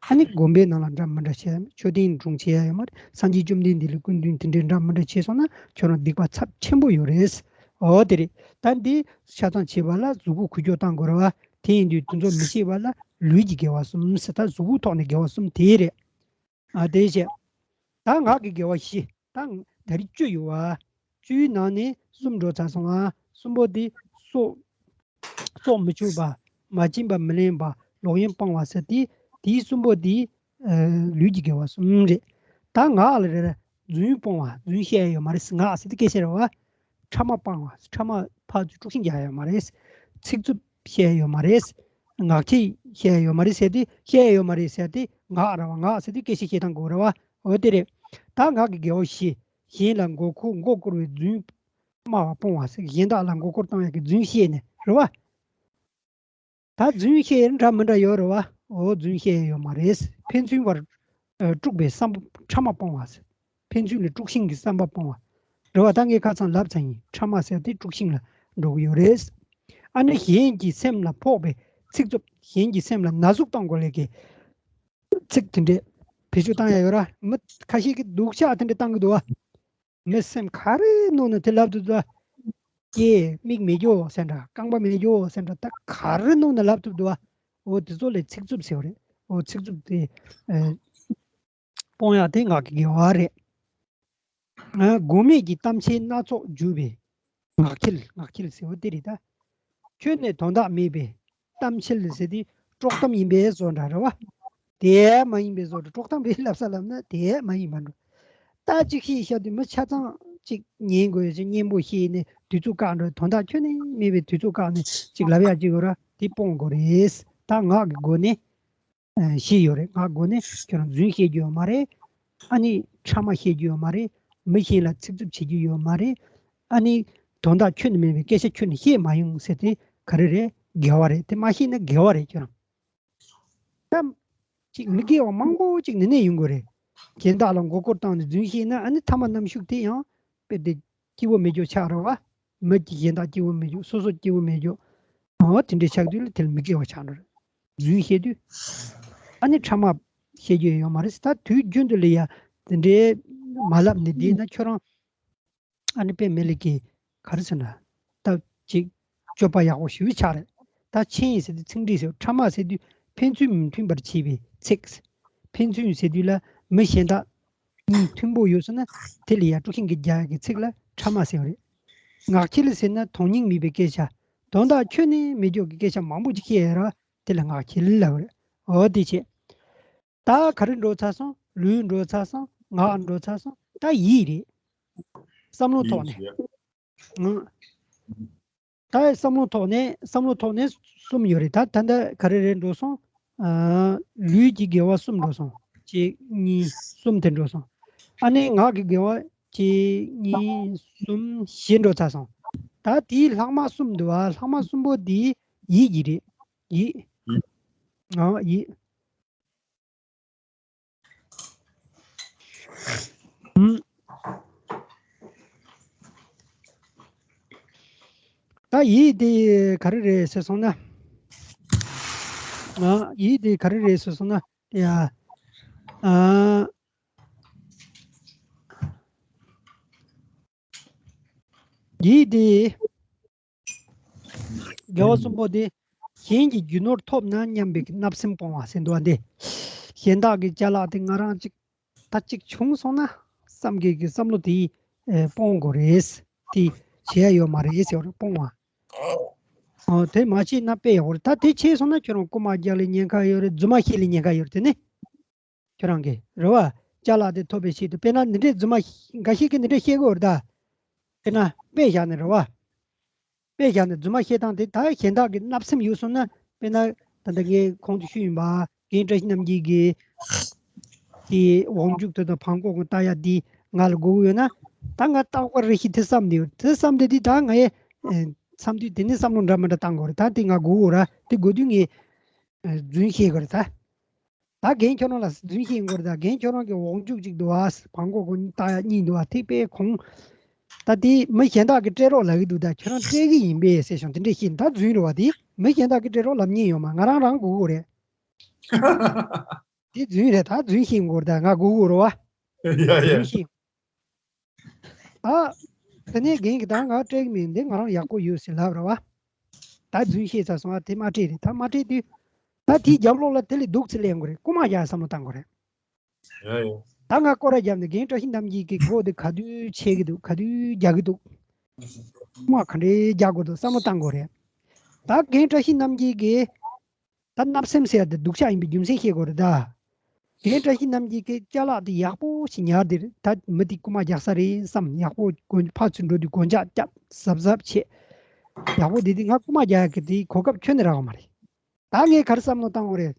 ཨ་ནི་དགོན་པའི་ནང་ལ་འདྲ་མི་འདྲ་བྱས། མཆོད་རྟེན་སྒྲུང་བྱེད་ཡ་ཡོད་མ་རེད། སངས་རྒྱས་བཅོམ་ལྡན་འདས་ལ་སྐུ་མདུན་དེ་འདྲས་འདྲ་མི་འདྲ་བྱས་སོང་ན་ཁྱོད་རང་སྡིག་པ་ཚབས་ཆེན་པོ་ཡོད་རེད། འོ་དེ་རེད། ད་འདི་ཆ་ཚང་བྱེད་པ་ལ་གཟུགས་པོ་འགུལ་སྐྱོད་བཏང་དགོས་རེད་བ། དེ་ཡིན་དུས་དེ་ཚོ་མི་བྱེད་པ་ལ་ལུས་ཀྱི་དགེ་བ་གསུམ་ཟེར། ད་གཟུགས་པོའི་ཐོག་ནས་དགེ་བ་གསུམ་དེ་རེད། ཨ་དེ་བྱས། ད་ངག་གི་དགེ་བ་བཞི། ད་ད་རེས་བཅུ་ཡོད་བ། བཅུའི་ནང་ནས་གསུམ་འགྲོ་ཚར་སོང་ང་། གསུམ་པོ་དེ་སྲོག་སྲོག་མི་གཅོད་པ། མ་བྱིན་པ་མི་ལེན་པ། ལོག་གཡེམ་སྤང་བ་ཟེར་ཏེ། དེའི་གསུམ་པོ་དེ་ཨ་ལུས་ཀྱི་དགེ་བ་གསུམ་རེད། ད་ངག་ལ་རེད། རྫུན་སྤོང་བ། རྫུན་བཤད་ཡ་ཡོད་མ་རེད། ངག་ཟེར་དེ་སྐད་ཆ་རེད་བ། ཕྲ་མ་སྤང་བ། ཕྲ་མ་ཕར་ཚུར་དཀྲུག་ཤིང་རྒྱག་ཡ་ཡོད་མ་རེད། ཚིག་རྩུབ་བཤད་ཡ་ཡོད་མ་རེད། ངག་འཁྱལ་བཤད་ཡ་ཡོད་མ་རེད་ཟེར་ཏེ། བཤད་ཡ་ཡོད་མ་རེད་ཟེར་ཏེ་ངག་རེད་བ། ངག་ཟེར་དེ་སྐད་ཆ་བཤད་སྟངས་དགོས་རེད་བ། འོ་དེ་རེད། ད་ངག་གི་དགེ་བ་བཞི། གཞན་ལ་མགོ་འཁོར་མགོ་སྐོར་བའི་རྫུན། སྨྲ་བ་སྤོང་བ་ཟེར། གཞན་དག་ལ་མགོ་སྐོར་བཏང་ཡག་གི་རྫུན་བཤད་ནས་རེད་བ། ད་རྫུན་བཤད་འདྲ་མི་འདྲ་ཡོད་རེད་བ། འོ་རྫུན་བཤད་ཡོད་མ་རེད། ཕན་ཚུན་བར་ཨ་དཀྲུག་པའི་བསམ་པ་ཕྲ་མ་སྤོང་བ་ཟེར། ཕན་ཚུན་ལ་དཀྲུག་ཤིང་གི་བསམ་པ་སྤོང་བ་རེད་བ། ད་ངས་ཁ་སང་ལབ་ཚར་ཡིན། ཕྲ་མ་ཟེར་དེ་དཀྲུག་ཤིང་ལ་འགྲོ་གི་ཡོད་རེད། ཨ་ནི་གཞན་གྱི་སེམས་ལ་ཕོག་པའི་ཚིག་རྩུབ། གཞན་གྱི་སེམས་ལ་ན་ཟུག་གཏོང་དགོས་ལས་ཀྱི་ཚིག་དེ་འདྲས་བེད་སྤྱོད་བཏང་ཡ་ཡོད་ར། མི་ཁ་ཤས་ཀྱིས་སྡུག་ཅག་དེ་འདྲས་བཏང་གི་འདུག་བ། མི་སེམས་ག་རེ་མནོ་ན་དེ་ལབ་ཐུབ་འདུག་བ། ཀྱེ་མིག་མེད་རྒྱུ་ཟེར་འདྲ། རྐང་པ་མེད་རྒྱུ་ཟེར་འདྲ། ད་ག་རེ་མནོ་ན་ལབ་ཐུབ་འདུག་བ། འོ་དེ་ཚོ་ལ་ཚིག་རྩུབ་ཟེར་བ་རེད། འོ་ཚིག་རྩུབ་དེ་ཨ་སྤོང་ཡག་དེ་ངག་གི་དགེ་བ་རེད། ཨ་དགོས་མེད་ཀྱི་གཏམ་འཆལ་སྣ་ཚོགས་བརྗོད་པའི། ངག་འཁྱལ། ངག་འཁྱལ་ཟེར་བ་དེ་རེད་ད། ཁྱོན་ནས་དོན་དག་མེད་པའི་གཏམ་འཆལ་ཟེར་དེ་དཀྲོག་གཏམ་ཡིན་པའི་བཟོ་འདྲ་རེད་བ། དེ་མ་ཡིན་པའི་བཟོ་འདྲ། དཀྲོག་གཏམ་རེད་ལབ་ས་ལབ་ན་དེ་མ་ཡིན་པ་འགྲོ། ད་ཅིག་ཤེས་ཤག་དུས་མི་ཆ་ཚང་ཅིག་ཉན་དགོས་ཅིག་སྙན་པོ་ཤེས་ནས་དུས་ཚོད་བཀག་འགྲོ། དོན་དག་ཁྱོན་ནས་མེད་པའི་དུས་ཚོད་བཀག་ནས་ཅིག་ལབ་ཡག་ཅིག་ཡོད་ར། དེ་སྤོང་དགོས་རེད། ད་ངག་གི་སྒོ་ནས། ཨ་ཤེས་ཡོད་རེད། ངག་སྒོ་ནས་ཁྱོད་རང་རྫུན་བཤད་རྒྱུ་ཡོད་མ་རེད། ཨ་ནི་ཕྲ་མ་བཤད་རྒྱུ་ཡོད་མ་རེད། མི་གཞན་ལ་ཚིག་རྩུབ་བྱེད་རྒྱུ་ཡོད་མ་རེད། ཨ་ནི་དོན་དག་ཁྱོན་ནས་མེད་པའི་སྐད་ཆ་ཁྱོན་ནས་བཤད་མ་ཡོང་ཟེར་དེ་ག་རེ་རེད། དགེ་བ་རེད། དེ་མ་ཤེས་ན་དགེ་བ་རེད། ཁྱོད་རང་ད་ཅིག་མི་དགེ་བ་མང་པོ་ཅིག་ནི་ནས་ཡོང་གི་རེད། གཞན་དག་ལ་མགོ་སྐོར་བཏང་ནས་རྫུན་བཤད་ན་ཨ་ནི་ཐ་མ་རྣམ་ཤུགས་དེ་ཡང་དཔེ་དེ་སྐྱིད་པོ་མེད་རྒྱུ་ཆགས་རེད་བ། མི་གཞན་དག་སྐྱིད་པོ་མེད་རྒྱུ། སོ་སོ་སྐྱིད་པོ་མེད་རྒྱུ། འོ་དེ་འདྲའི་ཆགས་དུས་ལ་དེ་ལ་མི་དགེ་བ་ཆགས་འགྲོ་རེད། རྫུན་བཤད་དུས་ཨ་ནི་ཕྲ་མ་བཤད་རྒྱུ་ཡོད་མ་རེད། ད་དུས་རྒྱུན་དུ་ལ་ཡ་དེ་འདྲའི་མ་ལབ་ནས་བསྡད་ན་ཁྱོད་རང་ཨ་ནི་དཔེ་མེད་ལ་གི་ག་རེ་ཟེར་ན་ད་ཅིག་སྤྱོད་པ་ཡག་པོ་ཞེ་པོ་ཆགས་རེད། ད་མཆན་ཟེར་དུས་ཚིག་འགྲེལ་ཟེར། ཕྲ་མ་ཟེར་དུས་ཕན་ཚུན་མི་མཐུན་པར་བྱེད་པའི་ཚིག། ཕན་ཚུན་ཟེར་དུས་ལ་མི་གཞན་དག་གཉིས་མཐུན་པོ་ཡོད་སོང་ན་དེ་ལ་ཡ་དཀྲུག་ཤིང་གི་རྒྱག་གི་ཚིག་ལ་ཕྲ་མ་ཟེར་བ་རེད། ངག་འཁྱལ་ཟེར་ན་དོན་སྙིང་མེད་པའི་སྐད་ཆ། དོན་དག་ཁྱོན་ནས་མེད་རྒྱུ་གི་སྐད་ཆ་མང་པོ་ཅིག་བཤད་ཡོད་ར། དེ་ལ་ངག་འཁྱལ་ལབ་རེད། འོ་དེ་བྱས། ད་ག་རེ་འགྲོ་ཚར་སོང་། ལུས་འགྲོ་ཚར་སོང་། ངག་འགྲོ་ཚར་སོང་། ད་ཡིད་རེད། བསམ་བློ་ཐོག་ནས། ཡིད་བྱས། ཨང་། ད་བསམ་བློ་ཐོག་ནས། བསམ་བློ་ཐོག་ནས་གསུམ་ཡོད་རེད། ད་ད་ལྟ་ག་རེ་རེ་འགྲོ་སོང་། ཨ། ལུས་ཀྱི་དགེ་བ་གསུམ་འགྲོ་སོང་། གཅིག་གཉིས་གསུམ་དེ་འགྲོ་སོང་། ཨ་ནི་ངག་གི་དགེ་བ་གཅིག་གཉིས་གསུམ་བཞི་འགྲོ་ཚར་སོང་། ད་དེའི་ལྷག་མ་གསུམ་འདུག་ཨ། ལྷག་མ་གསུམ་པོ་དེ་ཡིད་ཀྱི་རེད། ཡིད། ཨ། ཡིད། ཨུམ། ད་ཡིད་དེ་ག་རེ་རེད་ཟེར་སོང་ན། ཨ། ཡིད་དེ་ག་རེ་རེད་ཟེར་སོང་ན། ཡ། ཨ། ཡིད་དེ། དགེ་བ་གསུམ་པོ་དེ། གཞན་གྱི་རྒྱུ་ནོར་ཐོབ་ན་སྙམ་པའི་བརྣབ་སེམས་སྤོང་བ་ཟེར་འདུག་ཨ། འདི། གཞན་དག་གི་ཅ་ལག་དེ་ང་རང་གཅིག་ད་གཅིག་བྱུང་སོང་ན་བསམ་གྱི་གི་བསམ་བློ་དེ་ཨེ་སྤོང་དགོས་རེད། དེ་བྱེད་ཡ་ཡོད་མ་རེད་ཟེར་བ་རེད། སྤོང་བ། ཨོ། དེ་མ་བྱས་ན་དཔེ་ཡག་པོ་རེད། ད་དེ་བྱས་སོང་ན་ཁྱོད་རང་རྐུ་མ་རྒྱག་ལ་ཉེན་ཁ་ཡོད་རེད། རྫུན་མ་བཤད་ལ་ཉེན་ཁ་ཡོད་རེད། དེ་ནི། ཁྱོད་རང་གི་རེད་བ། ཅ་ལག་དེ་ཐོབ་པའི་ཆེད་དུ། དཔེར་ན་འདི་འདྲའི་རྫུན་མ་འགའ་ཤས་ཀྱིས་འདི་འདྲ་བཤད་གི་ཡོད་རེད་ད། དཔེར་ན་དཔེ་བཞག་ནས་རེད་བ། དཔེ་བཞག་ནས་རྫུན་མ་བཤད་སྟངས་དེ། ད་གཞན་དག་གི་བརྣབ་སེམས་ཡོད་སོང་ན། དཔེར་ན་ ད་ལྟ་ངས་གོང་དུ་ཞུས་ཡིན་པ། རྒན་བཀྲ་ཤིས་རྣམ་རྒྱལ་གྱི་དེ་དབང་ཕྱུག་དེ་དང་བང་གོ་གི་ལྟ་ཡ་དེ་ང་ལ་དགོས་ཀྱི་ཡོད་ན། ད་ང་རྟག་པར་རེ་ཞིག་དེ་བསམ་བསྡད་ཡོད། དེ་བསམ་བསྡད་དུས་ད་ང་ཡི་ཨེ་བསམ་དུས་དེ་ནས་བསམ་བློ་འདྲ་མི་འདྲ་བཏང་དགོས་རེད། ད་དེ་ང་དགོས་ཀྱི་ཡོད་ར། དེ་དགོས་དུས་ངས་ཨེ་རྫུན་བཤད་དགོས་རེད་ད། ད་རྒན་ཁྱོད་རང་ལ་རྫུན་བཤད་དགོས་རེད་ད། རྒན་ཁྱོད་རང་གི་དབང་ཕྱུག་ཅིག་འདུག་ཨ། བང་གོ་གི་ལྟ་ཡ་གཉིས་འདུག་ཨ། ཐིག་པའི་ཁོང་། ད་དེ་མི་གཞན་དག་གིས་སྤྲད་རོགས་ལབ་ཀྱི་འདུག་ད་ཁྱོད་རང་སྤྲད་ཀྱི་ཡིན་པས་ཟེར་བྱུང་། དེ་འདྲས་བཤད་ད་རྫུན་རེད་བ། དེ་མི་གཞན་དག་གིས་སྤྲད་རོགས་ལབ་མཁན་ཡོད་མ། ང་རང་རང་དགོས་ཀྱི་རེད། དེ་རྫུན་རེད། ད་རྫུན་བཤད་དགོས་རེད་ད། ང་དགོས་ཀྱི་རེད་བ། ཡ་ཡ། རྫུན་བཤད། ཨ། དེ་ནས་རྒན་གྱིས་ད་ང་སྤྲད་ཀྱི་མིན། འདི་ང་རང་ཡག་པོ་ཡོད་ཟེར་ལབ་རེད་བ། ད་རྫུན་བཤད་ཚར་སོང་ཨ། དེ་མ་སྤྲད་རེད། ད་མ་སྤྲད་དུས། ད་དེའི་རྒྱབ་ལོགས་ལ་དེ་ལས་སྡུག་ཙམ་སླེབས་དགོས་རེད། རྐུ་མ་རྒྱག་བསམ་བློ་བཏང་དགོས་རེད། ཡ་ཡ། ད་ང་སྐོར་ར་བརྒྱབ་ནས་རྒན་བཀྲ་ཤིས་རྣམ་རྒྱལ་གྱི་སྒོ་དེ་ག་དུས་ཕྱེ་གི་འདུག་ག་དུས་རྒྱག་གི་འདུག་རྐུ་མ་ག་འདྲས་རྒྱག་དགོས་འདུག་བསམ་བློ་བཏང་དགོས་རེད། ད་རྒན་བཀྲ་ཤིས་རྣམ་རྒྱལ་གྱིས། ད་བརྣབ་སེམས་ཟེར་ཡ་དེ་སྡུག་ཅག་ཡིན་པའི་རྒྱུ་མཚན་ཤེས་དགོས་རེད་ད། རྒན་བཀྲ་ཤིས་རྣམ་རྒྱལ་གྱི་ཅ་ལག་དེ་ཡག་པོ་ཞིག་ཉར་དེ་རེད། ད་མི་དེ་རྐུ་མ་རྒྱག་ས་རེད་བསམ། ཡག་པོ་སྒོ་ཕར་ཚུར་འགྲོ་དུས་སྒོ་ལྕགས་བརྒྱབ་གཟབ་གཟབ་བྱས། ཡག་པོ་དེ་དེ་ང་རྐུ་མ་རྒྱག་ཡ་གི་དེའི་གོ་སྐབས་ཁྱོན་ནས་རག་གི་མ་རེད། ད་ངས་ག་རེ་བསམ་བློ་བཏང་དགོས་རེད།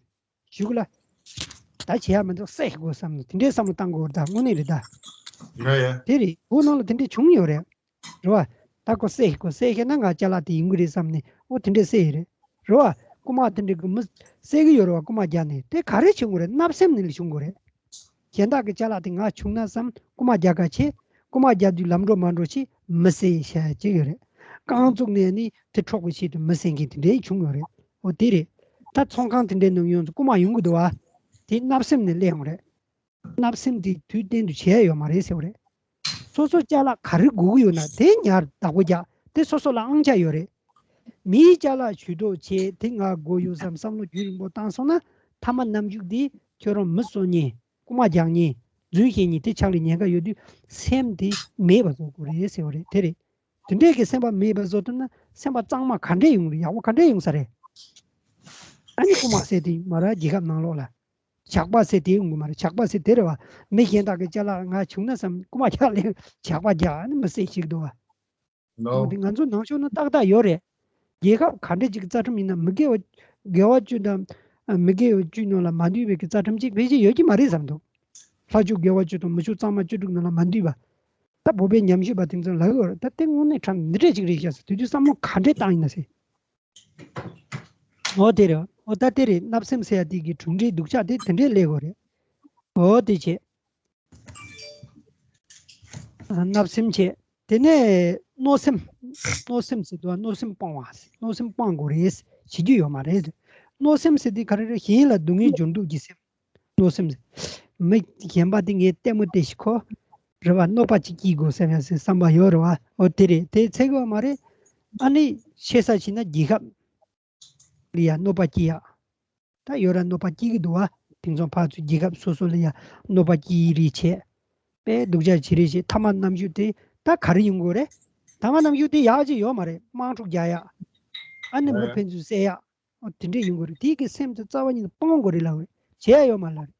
གཞུག་ལ། ད་བྱེད་ཡ་མི་འདུག་བསད་དགོས་བསམ་ནས་དེ་འདྲའི་བསམ་བློ་བཏང་དགོས་རེད། ད་དངོས་གནས་རེད་ད། ཡ་ཡ། དེ་རེད། བོད་ནང་ལ་དེ་འདྲའི་བྱུང་ཡོད་རེད། རེད་བ། ད་ཁོ་བསད་ཁོ་བསད་ཤེས་ན་ང་ཅ་ལག་དེ་ཡིན་གྱི་རེད་བསམ་ནས་ཨོ་དེ་འདྲས་བསད་ཡོད་རེད། རེད་བ། རྐུ་མ་དེ་འདྲས་ཀྱི་མི་བསད་ཀྱི་ཡོད་རེད་བ། རྐུ་མ་རྒྱག་ནས་དེ་ག་རེ་བྱུང་གི་རེད། བརྣབ་སེམས་ནས་ལ་བྱུང་གི་རེད། གཞན་དག་གི་ཅ་ལག་དེ་ང་བྱུང་ན་བསམ་རྐུ་མ་རྒྱག་ག་བྱེད། རྐུ་མ་རྒྱག་དུས་ལམ་འགྲོ་མ་འགྲོ་བྱེད་མི་བསད་བྱ་ཅིག་ཡོད་རེད། རྐང་བཙུགས་ནས་ནི་དེ་འཕྲོག་གི་ཆེད་དུ་མི་བསད་མཁན་དེ་འདྲས་བྱུང་ཡོད་རེད། ཨོ་དེ་རེད། ད་ཚོང་ཁང་དེ་འདྲའི་ནང་ཡོངས་སུ་རྐུ་མ་ཡོང་གི་འདུག་བ། དེ་བརྣབ་སེམས་ནས་སླེབས་ཡོང་རེད། བརྣབ་སེམས་དེ་དུས་གཏན་དུ་བྱས་ཡོད་མ་རེད་ཟེར་བ་རེད། སོ་སོ་ཅ་ལག་ག་རེ་དགོས་ཀྱི་ཡོད་ན་དེ་ཉར་བདག་པོ་རྒྱག་དེ་སོ་སོ་ལ་ཨང་ཆ་ཡོད་རེད། མིའི་ཅ་ལག་ཇུས་གཏོགས་བྱས་དེ་ང་དགོས་ཡོད་བསམ་བསམ་བློ་རྒྱུན་རིང་པོ་བཏང་སོང་ན་ཐ་མ་ནམ་རྒྱུན་དེ་ཁྱོད་རང་མི་གསོད་མཁན་རྐུ་མ་རྒྱག་མཁན་རྫུན་བཤད་མཁན་དེ་ཆགས་ལ་ཉེན་ཁ་ཡོད་དུས་སེམས་དེ་མེད་པ་བཟོ་དགོས་རེད་ཟེར་བ་རེད། དེ་རེད། དེ་འདྲས་ཀྱི་སེམས་པ་མེད་པ་བཟོ་ཐུབ་ན་སེམས་པ་གཙང་མ་ག་འདྲས་ཡོང་རེད། ཡག་པོ་ག་འདྲས་ཡོང་ས་རེད། ཨ་ནི་རྐུ་མ་ཟེར་དེ་ཡོད་མ་རེད། རྒྱལ་ཁབ་ནང་ལོགས་ལ། ཇག་པ་ཟེར་དེ་ཡོང་གི་མ་རེད། ཇག་པ་ཟེར་དེ་རེད་བ། མི་གཞན་དག་གི་ཅ་ལག་ང་བྱུང་ན་བསམ་རྐུ་མ་རྒྱག་ལས་ཇག་པ་རྒྱག་ཨ་ནི་མི་བསད་ཅིག་འདུག་བ། འོ་དེ་ང་ཚོ་ནང་ཆོས་ནང་ཏག་ཏག་ཡོད་རེད། རྒྱལ་ཁབ་ག་འདྲ་ཅིག་རྩ་ཁྲིམས་ཡིན་ན་མི་དགེ་བ། དགེ་བ་བཅུ་དང་། མི་དགེ་བ་བཅུ་ནང་ལ་མ་འདུས་པའི་གི་རྩ་ཁྲིམས་གཅིག་ཕལ་ཆེར་ཡོད་ཀྱི་མ་རེད་བསམ་འདུག་ལྷ་ཆོས་དགེ་བ་བཅུ་དང་མི་ཆོས་གཙང་མ་བཅུ་དྲུག་ནང་ལ་མ་འདུས་པ། ད་བོད་པའི་ཉམས་ཞིབ་པ་དེ་ཚོ་ལ་ཡོད་རེད། ད་དེ་དངོས་གནས་ཁྲམ་འདི་འདྲས་ཅིག་རེད་ཤག་ཟེར་དུས་དུས་བསམ་བློ་ག་འདྲས་བཏང་ཡིན་ན་ཟེར། འོ་དེ་རེད། འོ་ད་དེ་རེད། བརྣབ་སེམས་ཟེར་ཡ་དེ་གི་གྲུབ་འབྲས་སྡུག་ཅག་དེ་དེ་འདྲས་སླེབས་དགོས་རེད། འོ་དེ་བྱས། བརྣབ་སེམས་བྱས། དེ་ནས་གནོད་སེམས། གནོད་སེམས་ཟེར་དུས་གནོད་སེམས་སྤང་བ། གནོད་སེམས་སྤང་དགོས་རེད། བྱེད་རྒྱུ་ཡོད་མ་རེད། གནོད་སེམས་ཟེར་དུས་ག་རེ་རེད། གཞན་ལ་སྡུག་བསྔལ་འབྱོར་འདུག་གི་སེམས། གནོད་སེམས་ཟེར། མི་གཞན་པ་དེ་ངས་ལྟད་མོ་བལྟས་ཤིག་ཁོ། རེད་བ། གནོད་པ་ཅིག་སྐྱེལ་དགོས་བསམ་ཡ་ཟེར་བསམ་པ་ཡོད་རེད་བ། འོ་དེ་རེད། དེ་ཚད་ཡོད་མ་རེད། ཨ་ནི་ཆེ་ས་ཕྱིན་ན་རྒྱལ་ཁབ་ལ་ཡ་གནོད་པ་སྐྱེལ་ཡ། ད་ཡོད་ར་གནོད་པ་སྐྱེལ་གི་འདུག་བ། དེང་སང་ཕར་ཚུར་རྒྱལ་ཁབ་སོ་སོ་ལ་ཡ་གནོད་པ་སྐྱེལ་རེས་བྱས། དཔེ་སྡུག་ཅག་བྱེད་རེས་བྱས། ཐ་མ་རྣམ་གཞག་དེ་ད་ག་རེ་ཡོང་དགོས་རེད། ཐ་མ་རྣམ་གཞག་དེ་ཡག་ཅིག་ཡོད་མ་རེད། དམག་འཁྲུག་རྒྱག་ཡ། ཨ་ནི་མི་ཕན་ཚུན་བསད་ཡ། འོ་དེ་འདྲས་ཡོང་གི་རེད། དེ་གི་སེམས་དེ་རྩ་བ་ཉིད་ནས་སྤང་དགོས་རེད་ལབ་རེད། བྱེད་ཡ་ཡོད་མ་ལབ་རེད།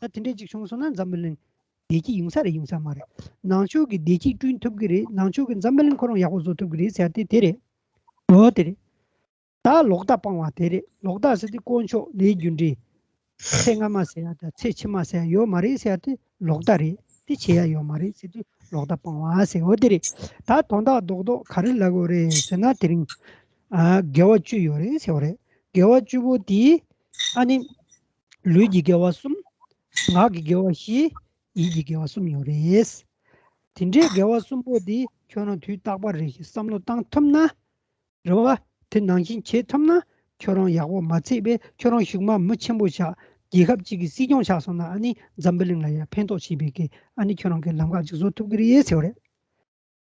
ད་དེ་འདྲས་ཅིག་བྱུང་སོང་ན་འཛམ་བུ་གླིང་བདེ་སྐྱིད་ཡོང་ས་རེད། ཡོང་ས་མ་རེད། ནང་ཆོས་ཀྱི་བདེ་སྐྱིད་བསྐྲུན་ཐུབ་ཀྱི་རེད། ནང་ཆོས་ཀྱི་འཛམ་བུ་གླིང་ཁོ་རང་ཡག་པོ་བཟོ་ཐུབ་ཀྱི་རེད་ཟེར་ཡ་དེ་དེ་རེད། འོ་དེ་རེད། ད་ལོག་ལྟ་སྤང་བ་དེ་རེད། ལོག་ལྟ་ཟེར་དུས་དཀོན་མཆོག་ལས་རྒྱུ་འབྲས། ཚེ་སྔ་མ་ཟེར་ཡ་དང་ཚེ་ཕྱི་མ་ཟེར་ཡ་ཡོད་མ་རེད་ཟེར་ཡ་དེ་ལོག་ལྟ་རེད། དེ་བྱེད་ཡ་ཡོད་མ་རེད་ཟེར་དུས་ལོག་ལྟ་སྤང་བ་ཟེར། འོ་དེ་རེད། ད་དོན་དག་རྡོག་རྡོག་ག་རེ་ལབ་དགོས་རེད་ཟེར་ན་དེ་རིང་། ཨ། དགེ་བ་བཅུ་ཡོད་རེད་ཟེར་བ་རེད། དགེ་བ་བཅུ་པོ་དེ། ཨ་ནི། ལུས་ཀྱི་དགེ་བ་གསུམ། ངག་གི་དགེ་བ་བཞི། ཡིད་ཀྱི་དགེ་བ་གསུམ་ཡོད་རེད། དེ་འདྲའི་དགེ་བ་གསུམ་པོ་དེ་ཁྱོད་རང་དུས་རྟག་པར་རེ་ཞིག་བསམ་བློ་བཏང་ཐུབ་ན། རེད་བ། དེ་ནང་བཞིན་བྱེད་ཐུབ་ན་ཁྱོད་རང་ཡག་པོ་མ་ཚད་པས་ཁྱོད་རང་གཞུག་མ་མི་ཆེན་པོ་ཆགས། རྒྱལ་ཁབ་ཅིག་གི་སྲིད་སྐྱོང་ཆགས་སོང་ན་ཨ་ནི་འཛམ་བུ་གླིང་ལ་ཡང་ཕན་ཐོགས་བྱེད་པའི་གི་ཨ་ནི་ཁྱོད་རང་གི་ལམ་ཁ་ཅིག་བཟོ་ཐུབ་ཀྱི་རེད་ཟེར་བ་རེད།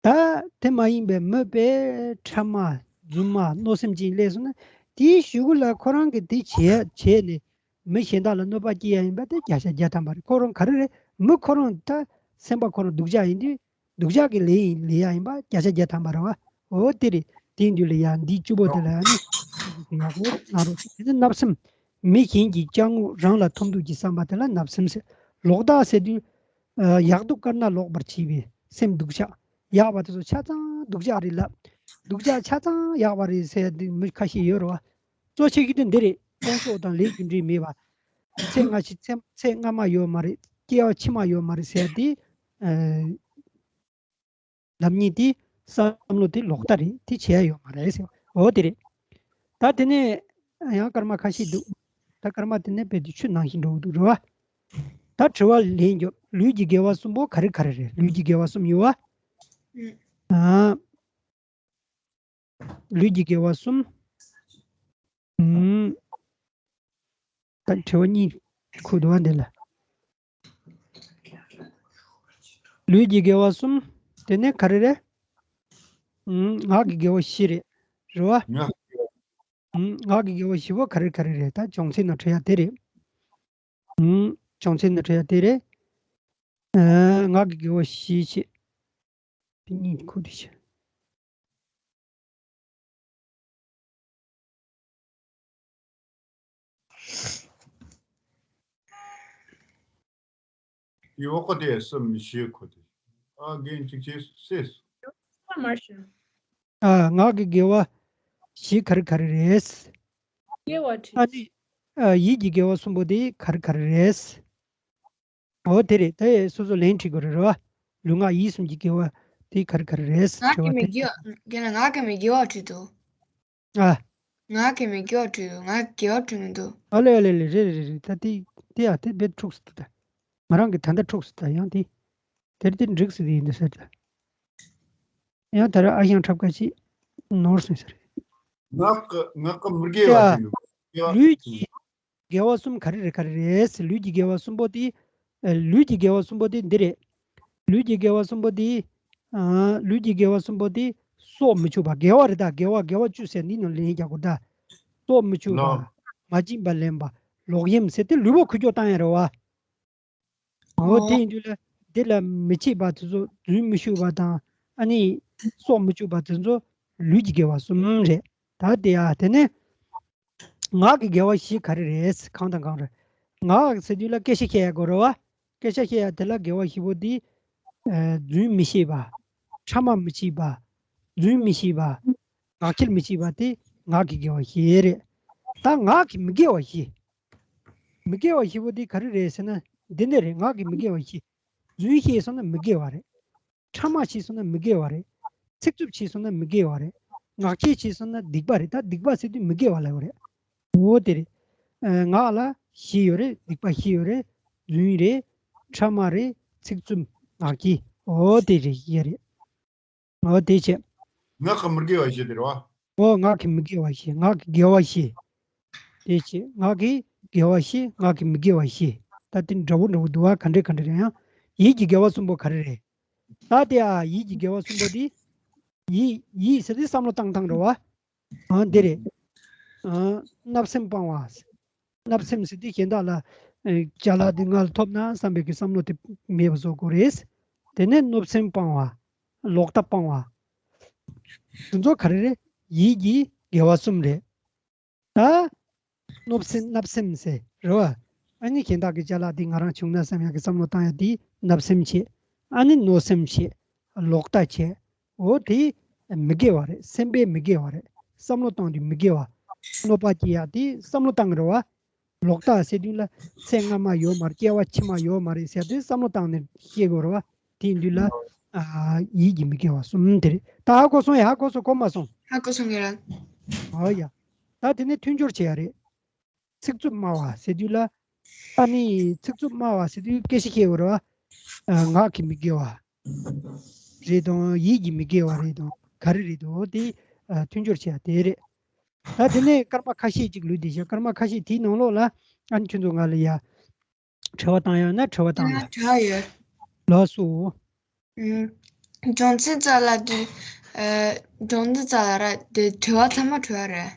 ད་དེ་མ་ཡིན་པའི་མི་དཔེ་ཕྲ་མ་རྫུན་མ་གནོད་སེམས་ཅན་སླེབས་སོང་ན་དེའི་གཞུག་གུ་ལ་ཁོ་རང་གིས་དེ་བྱས་བྱས་ནས་མི་གཞན་དག་ལ་གནོད་པ་སྐྱེལ་ཡ་ཡིན་པ་དེ་བརྒྱ་ཆ་བརྒྱ་ཐམ་པ་རེད། ཁོ་རང་ག་རེ་རེད། མི་ཁོ་རང་ད་སེམས་པ་ཁོ་རང་སྡུག་ཅག་ཡིན་དུས། སྡུག་ཅག་གི་ལས་ཡིན་ལས་ཡ་ཡིན་པ་བརྒྱ་ཆ་བརྒྱ་ཐམ་པ་རེད་བ། འོ་དེ་རེད། དེ་ཡིན་དུས་ལ་ཡ་འདི་བཅུ་པོ་དེ་ལ་ཡ་ནི་ཡག་པོ་གནང་རོགས་ཞེས། དེ་ནི་བརྣབ་སེམས། མི་གཞན་གྱི་སྐྱག་རྔུབ་རང་ལ་འཐིམ་འདུག་གི་བསམ་པ་དེ་ལ་བརྣབ་སེམས་ཟེར། ལོག་ལྟ་ཟེར་དུས། ཨ། ཡག་སྡུག་དཀར་ནག་ལོག་པར་བྱེད་པའི་སེམས་སྡུག་ཅག་ཡག་པ་དེ་ཚོ་ཆ་ཚང་སྡུག་ཅག་རེད་ལབ། སྡུག་ཅག་ཆ་ཚང་ཡག་པ་རེད་ཟེར་དུས་མི་ཁ་ཤས་ཡོད་རེད་བ། གཙོ་ཆེ་ཤོས་དེ་འདི་རེད། སྟོང་ཕྲག་དང་ལས་རྒྱུ་འབྲས་མེད་པ། ཚེ་སྔ་ཕྱི་ཚེ་ཚེ་སྔ་མ་ཡོད་མ་རེད། སྐྱེ་བ་ཕྱི་མ་ཡོད་མ་རེད་ཟེར་ཏེ། ཨ། ལམ་གཉིས་དེ་བསམ་བློ་དེ་ལོག་ལྟ་རེད། དེ་བྱས་ཡོད་མ་རེད་ཟེར། འོ་དེ་རེད། ད་དེ་ནས་ཡང་སྐར་མ་ཁ་ཤས་འདུག་ད་སྐར་མ་དེ་ནས་རྦད་དེ་ཆུ་ནང་བཞིན་འགྲོ་གི་འདུག་རེད་བ། ད་དྲི་བ་ལན་རྒྱོབ། ལུས་ཀྱི་དགེ་བ་གསུམ་པོ་ག་རེ་ག་རེ་རེད། ལུས་ཀྱི་དགེ་བ་གསུམ་ཡོད་བ། ཨ། ལུས་ཀྱི་དགེ་བ་གསུམ། ཨུམ། ད་དྲི་བ་གཉིས་ཁུག་འདུག་བ་འདི་ལ། ལུས་ཀྱི་དགེ་བ་གསུམ། དེ་ནས་ག་རེ་རེད། ཨུམ། ངག་གི་དགེ་བ་བཞི་རེད། རེད་བ། ངག་གི་དགེ་བ། ཨུམ། ངག་གི་དགེ་བ་བཞི་པོ་ག་རེ་ག་རེ་རེད། ད་སྦྱོང་ཚན་ནང་འཁྲིད་ཡ་དེ་རེད། ཨུམ། སྦྱོང་ཚན་ནང་འཁྲིད་ཡ་དེ་རེད། ཨ། ངག་གི་དགེ་བ་བཞི་བྱས། དེ་གཉིས་ཁུག་དེ་བྱས། ཡོ་ཁོ་དེ་སུ་མི་ཤེས་ཁོ་དེ། ཨ་རྒན་གཅིག་བྱས་སེ། ཨ། ངག་གི་དགེ་བ་བཞི་ག་རེ་ག་རེ་རེད། དགེ་བ་བྲིས། ཨ་ནི། ཨ། ཡིད་ཀྱི་དགེ་བ་གསུམ་པོ་དེ་ག་རེ་ག་རེ་རེད། འོ་དེ་རེད། དེ་སོ་སོ་ལན་འཁྲིད་དགོས་རེད་རེད་བ། ལུས་ངག་ཡིད་གསུམ་གྱི་དགེ་བ་དེ་ག་རེ་ག་རེ་རེད། ངག་གི་མི་དགེ་བ། རྒན་ལགས་ངག་གི་མི་དགེ་བ་བྲིས་འདུག་ཨ། ངག་གི་མི་དགེ་བ་བྲིས་འདུག་ངག་གི་དགེ་བ་བྲིས་མི་འདུག་ཨ་ལེ་ཨ་ལེ་ལེ། རེད་རེད་རེད། ད་དེ་དེ་ཡ་དེ་རྦད་འཁྲུགས་སོང་ད། ང་རང་གི་ད་ལྟ་འཁྲུགས་སོང་ད། ཡང་དེ་དེར་དེ་འགྲིག་སྲིད་དེ་ཡིན་འདུག་ཟེར་ད། ཡང་ད་ར་ཨ་ཞང་འཁྲབ་ཁ་ཅིག་ནོར་སོང་ཟེར། ངག་གི་ངག་གི་མི་དགེ་བ་ཡ། བྲིས་འདུག་ལུས་ཀྱི་དགེ་བ་གསུམ་ག་རེ་རེད་ག་རེ་རེད། ལུས་ཀྱི་དགེ་བ་གསུམ་པོ་དེ། ཨ། ལུས་ཀྱི་དགེ་བ་གསུམ་པོ་དེ་འདི་རེད། ལུས་ཀྱི་དགེ་བ་གསུམ་པོ་དེ། ཨ། ལུས་ཀྱི་དགེ་བ་གསུམ་པོ་དེ་སྲོག་མི་འཆུ་བ། དགེ་བ་རེད་ད། དགེ་བ་དགེ་བ་བཅུ་ཟེར་འདི་ནང་ལན་རྒྱག་དགོས་ད། སྲོག་མི་འཆུ་བ། ལགས། མ་བྱིན་པ་ལེན་པ། ལོག་གཡེམ་ཟེར་ཏེ་ལུས་པོ་འཁོར་སྐྱོད་བཏང་ཡ་རེད་བ། འོ། དེ་ཡིན་དུས་ལ་འདི་ལ་མི་བྱེད་པ་དེ་ཚོ། རྫུན་མི་ཞུ་བ་དང་། ཨ་ནི་སྲོག་མི་གཅོད་པ་དེ་ཚོ་ལུས་ཀྱི་དགེ་བ་གསུམ་རེད། ད་དེ་ཡ་དེ་ནས་ངག་གི་དགེ་བ་བཞི་ག་རེ་རེད། གང་དང་གང་རེད། ངག་ཟེར་དུས་ལ་སྐད་ཆ་བཤད་ཡ་དགོས་རེད་བ། སྐད་ཆ་བཤད་ཡ་དེ་ལ་དགེ་བ་བཞི་པོ་དེ། ཨ། རྫུན་མི་བཤད་པ། ཕྲ་མ་མི་བྱེད་པ། རྫུན་མི་བཤད་པ། ངག་འཁྱལ་མི་བྱེད་པ་དེ་ངག་གི་དགེ་བ་བཞི་རེད། ད་ངག་གི་མི་དགེ་བ་བཞི། མི་དགེ་བ་བཞི་པོ་དེ་ག་རེ་རེད་ཟེར་ན། འདི་འདྲ་རེད། ངག་གི་མི་དགེ་བ་བཞི། རྫུན་བཤད་སོང་ན་མི་དགེ་བ་རེད། ཕྲ་མ་བྱས་སོང་ན་མི་དགེ་བ་རེད། ཚིག་རྩུབ་བྱས་སོང་ན་མི་དགེ་བ་རེད། ངག་འཁྱལ་བྱས་སོང་ན་སྡིག་པ་རེད། ད་སྡིག་པ་ཟེར་དུས་མི་དགེ་བ་ལབ་པ་རེད། འོ་དེ་རེད། ཨ། ངག་ལ་བཞི་ཡོད་རེད། སྡིག་པ་བཞི་ཡོད་རེད། རྫུན་རེད། ཕྲ་མ་རེད། ཚིག་རྩུབ། ངག་འཁྱལ། འོ་དེ་རེད། བཞི་རེད། འོ་དེ་བྱས། ངག་གི་མི་དགེ་བ་བཞི་དེ་རེད་བ། འོ། ངག་གི་མི་དགེ་བ་བཞི། ངག་གི་དགེ་བ་བཞི། དེ་བྱས། ངག་གི་དགེ་བ་བཞི། ངག་གི་མི་དགེ་བ་བཞི། ད་དེ་འདྲ་བོ་འདྲ་བོ་འདུག་བ། ག་འདྲ་ག་འདྲ་རེད། ཡང་ཡིད་ཀྱི་དགེ་བ་གསུམ་པོ་ག་རེ་རེད། ད་དེ་ཨ་ཡིད་ཀྱི་དགེ་བ་གསུམ་པོ་དེ། ཡིད། ཡིད་ཟེར་དེ་བསམ་བློ་བཏང་སྟངས་རེད་བ། ཨ། འདི་རེད། ཨ། བརྣབ་སེམས་སྤང་བ། བརྣབ་སེམས་ཟེར་དུས་གཞན་དག་ལ། ཨ། ཅ་ལག་འདི་ང་ལ་ཐོབ་ན་བསམ་པའི་གི་བསམ་བློ་དེ་མེད་པ་བཟོ་དགོས་རེད། དེ་ནས་གནོད་སེམས་སྤང་བ། ལོག་ལྟ་སྤང་བ། དེ་ཚོ་ག་རེ་རེད། ཡིད་ཀྱི་དགེ་བ་གསུམ་རེད། ད་གནོད་སེམས་བརྣབ་སེམས་ཟེར་རེད་བ། ཨ་ནི་གཞན་དག་གི་ཅ་ལག་འདི་ང་རང་བྱུང་ན་བསམ་ཡག་གི་བསམ་བློ་བཏང་ཡག་འདི་བརྣབ་སེམས་བྱེད། ཨ་ནི་གནོད་སེམས་བྱེད། ལོག་ལྟ་བྱེད། འོ་དེ་མི་དགེ་བ་རེད། སེམས་པས་མི་དགེ་བ་རེད། བསམ་བློ་བཏང་དུས་མི་དགེ་བ། གནོད་པ་སྐྱེལ་ཡག་དེ་བསམ་བློ་བཏང་གི་རེད་བ། ལོག་ལྟ་ཟེར་དུས་ལ་ཚེ་སྔ་མ་ཡོད་མ་རེད། སྐྱེ་བ་ཕྱི་མ་ཡོད་མ་རེད་ཟེར་དུས་བསམ་བློ་བཏང་ནས་ཤེས་དགོས་རེད་བ། དེ་ཡིན་དུས་ལ། ཨ། ཡིད་ཀྱི་མི་དགེ་བ་གསུམ་དེ་རེད། ད་ཧ་གོ་སོང་། ཡ། ཧ་གོ་སོང་། གོ་མ་སོང་། ཧ་གོ་སོང་། ཡ་རང་། ཨོ་ཡ། ད་དེ་ནས་མཐུན་སྦྱོར་བྱེད་ཡ་རེད། ཚིག་རྩུབ་སྨྲ་བ་ཟེར་དུས་ལ། ཨ་ནི་ཚིག་རྩུབ་སྨྲ་བ་ཟེར་དུས་སྐད་ཆ་བཤད་དགོས་རེད་བ། ཨ། ངག་གི་མི་དགེ་བ་རེད་དང་། ཡིད་ཀྱི་མི་དགེ་བ་རེད་དང་། ག་རེ་རེད་དོ་དེ། ཨ། མཐུན་སྦྱོར་བྱེད་ཡ་དེ་རེད། ད་དེ་ནས་སྐར་མ་ཁ་ཤས་ཅིག་ལུས་བསྡད་ཤག་སྐར་མ་ཁ་ཤས་དེའི་ནང་ལོགས་ལ། ཨ་ནི་ཁྱོད་ཚོ་ང་ལ་ཡ། དྲི་བ་བཏང་ཡོད་ན་དྲི་བ་བཏང་ལ། དྲི་བ་ཡོད། ལགས་སོ། ཨུམ། སྦྱོང་ཚན་རྩ་ལ་དེ། ཨ། སྦྱོང་ཚན་རྩ་ལ་ར་དེ་དྲི་བ་ཚང་མ་དྲི་བ་རེད།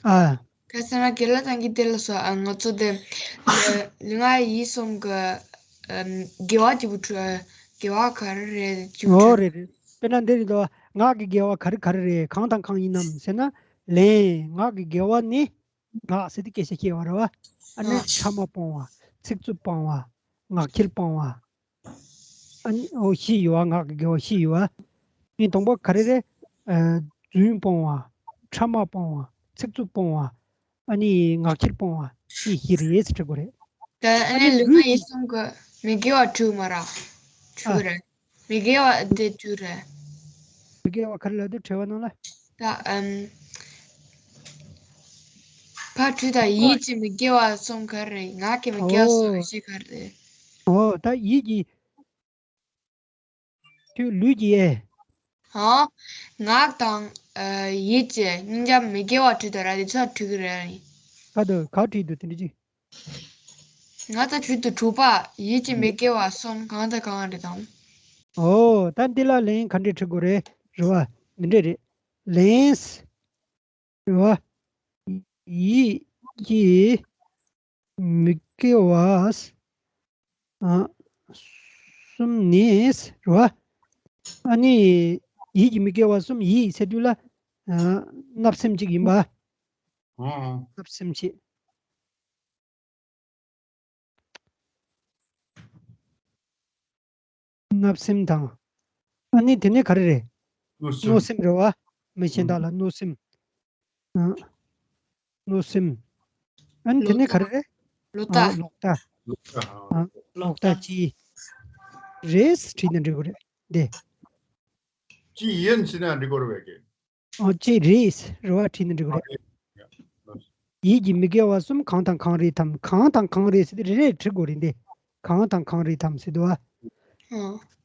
ཨ། ག་ཟེར་ན་རྒན་ལགས་ད་གིན་དེ་ལ་སོ། ཨ། ང་ཚོ་དེ། ཨ། ལུས་ངག་ཡིད་གསུམ་གི། ཨམ། དགེ་བ་གཅིག་པུ་དྲི། དགེ་བ་ག་རེ་རེད་གཅིག་པུ་འོ་དྲི། རེད་རེད། དཔེར་ན་འདི་རེད་དོ། ངག་གི་དགེ་བ་ག་རེ་ག་རེ་རེད། གང་དང་གང་ཡིན་ནམ་ཟེར་ན། ལན། ངག་གི་དགེ་བ་ནི། ངག་ཟེར་དུས་སྐད་ཆ་བཤད་པ་རེད་བ། ཨ་ནི། ཨ། ཕྲ་མ་སྤོང་བ། ཚིག་རྩུབ་སྤང་བ། ངག་འཁྱལ་སྤང་བ། ཨ་ནི། འོ། བཞི་ཡོད་བ། ངག་གི་དགེ་བ་བཞི་ཡོད་བ། ཨ་ནི་དང་པོ་ག་རེ་རེད། ཨ། རྫུན་སྤོང་བ། ཕྲ་མ་སྤོང་བ། ཚིག་རྩུབ་སྤོང་བ། ཨ་ནི་ངག་འཁྱལ་སྤོང་བ་དེ་བཞི་རེད་ཟེར་དྲི་དགོས་རེད། ད་ཨ་ཨ་ནི་ནི་ལུས་ལུས་ངག་ཡིད་ཀྱི་གསུམ་གྱི་མི་དགེ་བ་དྲུག་མ་ར། ཨ། དྲུག་རེད། མི་དགེ་བ་དེ་དྲུག་རེད། མི་དགེ་བ་ག་རེ་ལབ་དུས་དྲི་བ་ནང་ལ། ད་ཨམ། ཕ་དྲུག་དང་ཡིད་ཀྱི་མི་དགེ་བ་གསུམ་ག་རེ་རེད། ངག་གི་མི་དགེ་བ་གསུམ་ཨོ། བཞི་ག་རེ་རེད། ཨོ་ད་ཡིད་ཀྱི། ཁྱོད་ལུས་ཀྱི་ཨེ། ཧ། ངག་དང་། ཨ། ཡིད་ཀྱི་སྙིང་རྗེ་མི་དགེ་བ་དྲུག་དང་ར་དེ་ཚོ་དྲུག་རེད། ག་དུ་ག་བྲིས་འདུག་དེ་འདྲ་ཅིག་ང་ད་དྲུག་ཏུ་དྲུག་པ་ཡིད་ཀྱི་མི་དགེ་བ་གསུམ་གང་དང་གང་རེད་དམ། ཨོ་ད་འདི་ལ་ལན་ག་འདྲས་འཁྲི་དགོས་རེད་རེད་བ། འདི་འདྲས་རེད། ལན། རེད་བ། ཡིད་ཀྱི་མི་དགེ་བ། ཨ། གསུམ་ནི། རེད་བ། ཨ་ནི། ཡིད་ཀྱི་མི་དགེ་བ་གསུམ་ཡིད་ཟེར་དུས་ལ། ཨ། བརྣབ་སེམས་གཅིག་ཡིན་པ། ཨང་། བརྣབ་སེམས་གཅིག་བརྣབ་སེམས་དང་། ཨ་ནི་དེ་ནས་ག་རེ་རེད། གནོད་སེམས། གནོད་སེམས་རེད་བ། མི་གཞན་དག་ལ་གནོད་སེམས། ཨ། གནོད་སེམས། ཨ་ནི་དེ་ནས་ག་རེ་རེད། ལོག་ལྟ། ཨ། ལོག་ལྟ། ལོག་ལྟ། ཨ། ལོག་ལྟ་གཅིག་རེད་བྲིས་ན་འགྲིག་གི་རེད་དེ། གཅིག་ཡིན་ཟེར་ན་འགྲིག་གི་རེད་བས་ཀྱི། ཨོ་ཅེ་རེས་རེ་བ་བྲིས་ནས་འགྲིག་རེད། ཡིད་ཀྱི་མི་དགེ་བ་གསུམ་གང་དང་གང་རེད་དམ། གང་དང་གང་རེད་ཟེར་ཏེ་རེ་རེ་བྲི་དགོས་རེད་འདི། གང་དང་གང་རེད་དམ་ཟེར་དུས་ཨ།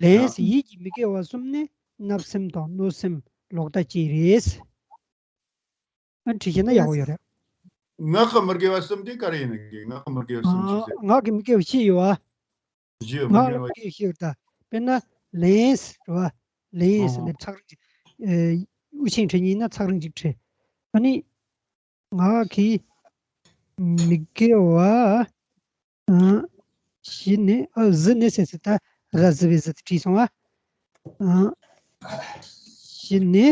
ལན། ཡིད་ཀྱི་མི་དགེ་བ་གསུམ་ནི་བརྣབ་སེམས་དང་གནོད་སེམས་ལོག་ལྟ་བཅས་རེད། ཨ་བྲིས་ཤེས་ན་ཡག་པོ་ཡོད་རེད། ངག་གི་མི་དགེ་བ་གསུམ་དེ་ག་རེ་ཡིན་ནམ་གི། ངག་གི་མི་དགེ་བ་གསུམ་ཅི་ཟེར། ངག་གི་མི་དགེ་བ་བཞི་ཡོད་ཨ། བཞི་ཡོད་ངག་ལ་མི་དགེ་བ་བཞི་ཡོད་ད། དཔེར་ན་ལན་ཟེར་བ། ལན་ཟེར་ནས་ཚེག་རིང་ཅིག་དབུ་ཆེན་བྲིས་ཉིན་ན་ཚེག་རིང་ཅིག་བྲིས། ཨ་ནི། ངག་གི་མི་དགེ་བ། ཨ། བཞི་ནི། ཨ། གཟི་ནི་ཟེར་ཟེར་ད། ར་གཟི་བའི་གཟི་དེ་བྲིས་སོང་ཨ། ཨ། བཞི་ནི།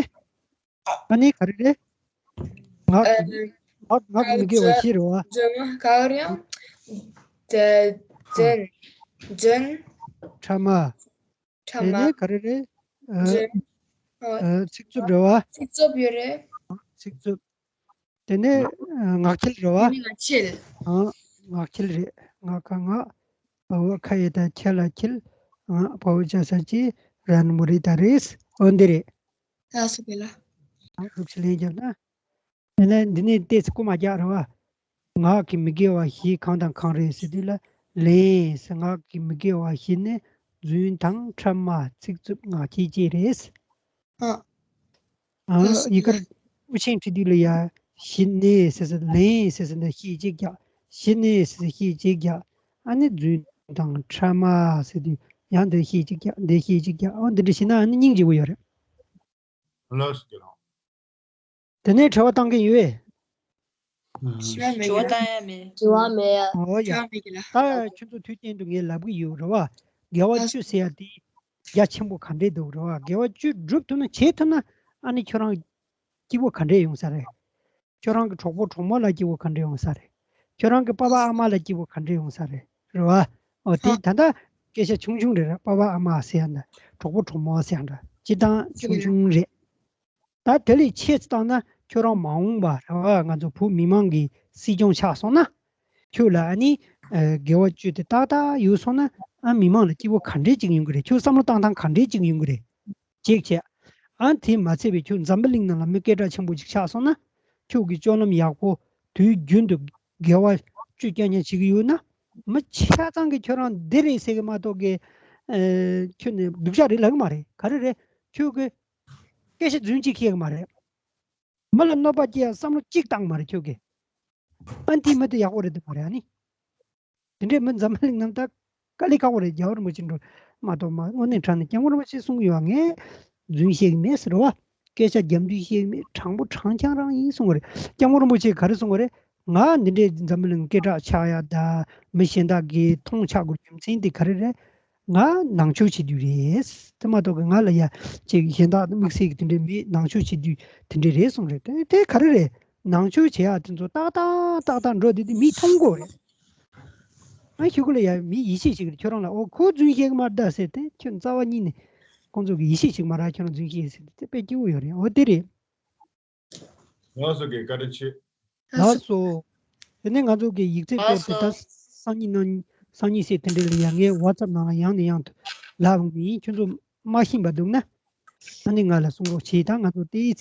ཨ་ནི་ག་རེ་རེད། ངག་གི་ངག་ངག་གི་མི་དགེ་བ་བཞི་རེད་བ། རྫུན་མ་ག་རེ་ཡང་། རྫུན། རྫུན། ཕྲ་མ། ཕྲ་མ། དེ་ནས་ག་རེ་རེད། ཨ། རྫུན། ཨ། ཚིག་རྩུབ་རེད་བ། ཚིག་རྩུབ་ཡོད་རེད། ཚིག་རྩུབ། དེ་ནས་ངག་འཁྱལ་རེད་བ། དེ་ནས་ངག་འཁྱལ། ཨ། ངག་འཁྱལ་རེད། ང་ཁ་ང་། བ་འོག་ཁ་ཡ་བཏགས་ཁྱ་ལ་འཁྱལ། ང་བ་འོག་ཅ་ས་ཅི། ར་ན་མུ་རི་ད་རེས། འོ་འདི་རེད། ལགས་སོ་དགེ་ལགས། ཨ། སྒྲུབ་བྱེད་ལན་བརྒྱབ་ན། དེ་ནས་འདི་ནས་ཏོག་ཙམ་རྐུ་མ་རྒྱག་རེད་བ། ངག་གི་མི་དགེ་བ་བཞི་གང་དང་གང་རེད་ཟེར་དུས་ལ། ལན་ཟེར། ངག་གི་མི་དགེ་བ་བཞི་ནི་རྫུན་དང་ཕྲ་མ་ཚིག་རྩུབ་ངག་འཁྱལ་བཅས་རེད། ཨ། ཨ། ལགས་སོ། ཡི་གར་དབུ་ཆེན་བྲིས་དུས་ལ་ཡ། བཞི་ནི་ཟེར་ཟེར། ལན་ཟེར་ཟེར་ནས་ཤེས་གཅིག་རྒྱག་བཞི་ནི་ཟེར་ཟེར་ཤེས་གཅིག་རྒྱག་ཨ་ནི་རྫུན་དང་ཕྲ་མ་ཟེར་དུས་ཡང་འདི་ཤེས་གཅིག་རྒྱག་འདི་ཤེས་གཅིག་རྒྱག་ཨ་འདི་འདྲ་བྱས་ན་ཨ་ནི་སྙིང་རྗེ་པོ་ཡོད་རེད། ལགས་སོ་དགེ་ལགས། དེ་ནས་དྲི་བ་བཏང་མཁན་ཡོད་པས། དྲི་བ་མེད་དྲི་བ་ཀྱི་ལ། བཏང་ཡ་མེད། དྲི་བ་མེད་ཡ། ཨོ་ཡ། དྲི་བ་མེད་ཀྱི་ལ། ད་ཁྱོད་ཚོ་དུས་རྟག་ཏུ་ངས་ལབ་ཀྱི་ཡོད་རེད་བ། དགེ་བ་བཅུ་ཟེར་ཡ་དེ་རྒྱ་ཆེན་པོ་ག་འདྲས་འདུག་རེད་བ། དགེ་བ་བཅུ་སྒྲུབ་ཐུབ་ན་བྱེད་ཐུབ་ན་ཨ་ནི་ཁྱོད་རང་སྐྱིད་པོ་ག་འདྲས་ཡོང་ས་རེད། ཁྱོད་རང་གི་གྲོགས་པོ་གྲོགས་མོ་ལ་སྐྱིད་པོ་ག་འདྲས་ཡོང་ས་རེད། ཁྱོད་རང་གི་པ་ཕ་ཨ་མ་ལ་སྐྱིད་པོ་ག་འདྲས་ཡོང་ས་རེད། རེད་བ། ཨོ་དེ་ད་ལྟ་སྐད་ཆ་ཆུང་ཆུང་རེད་ར། པ་ཕ་ཨ་མ་ཟེར་ཡ་འདྲ། གྲོགས་པོ་གྲོགས་མོ་ཟེར་ཡ་འདྲ། སྤྱིར་བཏང་ཆུང་ཆུང་རེད། ད་དེ་ལས་ཆེ་ཙམ་བཏང་ན་ཁྱོད་རང་མ་འོངས་པ་རེད་བ། ང་ཚོ་བོད་མི་མང་གི་སྲིད་སྐྱོང་ཆགས་སོང་ན། ཁྱོད་ལ་ཨ་ནི། ཨ། དགེ་བ་བཅུ་དེ་ཏག་ཏག་ཡོད་སོང་ན་ཨ་མི་མང་ལ་སྐྱིད་པོ་ག་འདྲས་ཅིག་ཡོང་གི་རེད། ཁྱོད་བསམ་བློ་བཏང་སྟངས་ག་འདྲས་ཅིག་ཡོང་གི་རེད། གཅིག་བྱས། ཨ་དེ་མ་ཚད་པའི་ཁྱོད་འཛམ་བུ་གླིང་ནང་ལ་མི་སྐད་གྲགས་ཆེན་པོ་ཅིག་ཆགས་སོང་ན། ཁྱོད་ཀྱི་སྤྱོད་ལམ་ཡག་པོ་དུས་རྒྱུན་དུ་དགེ་བ་བཅུ་རྐྱང་རྐྱང་བྱེད་ཀྱི་ཡོད་ན། མི་ཆ་ཚང་གིས་ཁྱོད་རང་འདི་རེད་ཟེར་གི་མ་གཏོགས་གི། ཨ། ཁྱོད་ནི་སྡུག་ཅག་རེད་ལབ་གི་མ་རེད། ག་རེ་རེད། ཁྱོད་ཀྱི་སྐད་ཆ་རྫུན་གཅིག་བཤད་གི་མ་རེད། མི་ལ་གནོད་པ་སྐྱེལ་ཡ་བསམ་བློ་གཅིག་བཏང་མ་རེད་ཁྱོད་ཀྱིས། ཨ་འདི་མི་དེ་ཡག་པོ་རེད་འདུག་མ་རེད་ཨ་ནི། དེ་འདྲའི་མི་འཛམ་བུ་གླིང་ནང་ད་དཀའ་ལས་ཁག་པོ་རེད། རྒྱལ་བ་རིན་པོ་ཆེ་འགྲོ་མ་གཏོགས་མ་དངོས་གནས་དྲང་གནས་སྐྱབས་མགོན་རིན་པོ་ཆེ་གསུང་གི་ཡོད། ངས་རྫུན་བཤད་གི་མེད་ཟེར་བ། སྐད་ཆ་རྒྱབ་མདུན་བཤད་གི་མེད། དྲང་པོ་དྲང་རྐྱང་རང་ཡིན་གསུང་གི་རེད། སྐྱབས་མགོན་རིན་པོ་ཆེས་ག་རེ་གསུང་གི་རེད། ང་འདི་འདྲའི་འཛམ་བུ་གླིང་སྐད་གྲགས་ཆགས་ཡ་ད་མི་གཞན་དག་གིས་མཐོང་ཆགས་དགོས་རྒྱུ་མཚན་དེ་ག་རེ་རེད། ང་ནང་ཆོས་བྱེད་དུས་རེད། དེ་མ་གཏོགས་གི་ང་ལ་ཡ་ཅིག་གཞན་དག་དམིགས་བསལ་གྱི་དེ་འདྲའི་མེད། ནང་ཆོས་བྱེད་དུས་དེ་འདྲའི་རེད་གསུངས་རེད། དེ་དེ་ག་རེ་རེད། ནང་ཆོས་བྱེད་ཡག་དེ་ཚོ་ཏག་ཏག་ཏག་ཏག་འགྲོ་དེ་དེ་མིས་མཐོང་གོ་རེད། ང་ཞུ་གི་ལ་ཡ་མི་ཡིད་ཆེས་བྱེད་ཀྱི་རེད། ཁྱོད་རང་ལ་ཨོ་ཁོ་རྫུན་བཤད་གི་མ་རེད་ཟེར་ཏེ་ཁྱོད་རྩ་བ་ཉིད་ནས་ཁོང་ཚོ་གི་ཡིད་ཆེས་བྱེད་ཀྱི་མ་རེད། ཁྱོད་རང་རྫུན་བཤད་ཟེར་ཏེ་དཔེ་སྐྱིད་པོ་ཡོད་རེད། ཨོ་དེ་རེད། ལགས་སོ་དགེ་བཀའ་དྲིན་ཆེ། ལགས་སོ། དེ་ནས་ང་ཚོ་གི་ཡིག་ཚད་སྐོར་དེ་ད་སང་ཉིན་གནངས་སང་ཉིན་ཟེར་དེ་འདྲ་ལ་ཡང་ངས་WhatsApp་ནང་ལ་ཡང་ནས་ཡང་དུ་ལབ་འོང་གི་ཡིན། ཁྱོད་ཚོ་མ་ཤེས་པ་འདུག་ན་ཨ་ནི་ང་ལ་གསུང་རོགས་བྱེད། ད་ང་ཚོ་དེའི་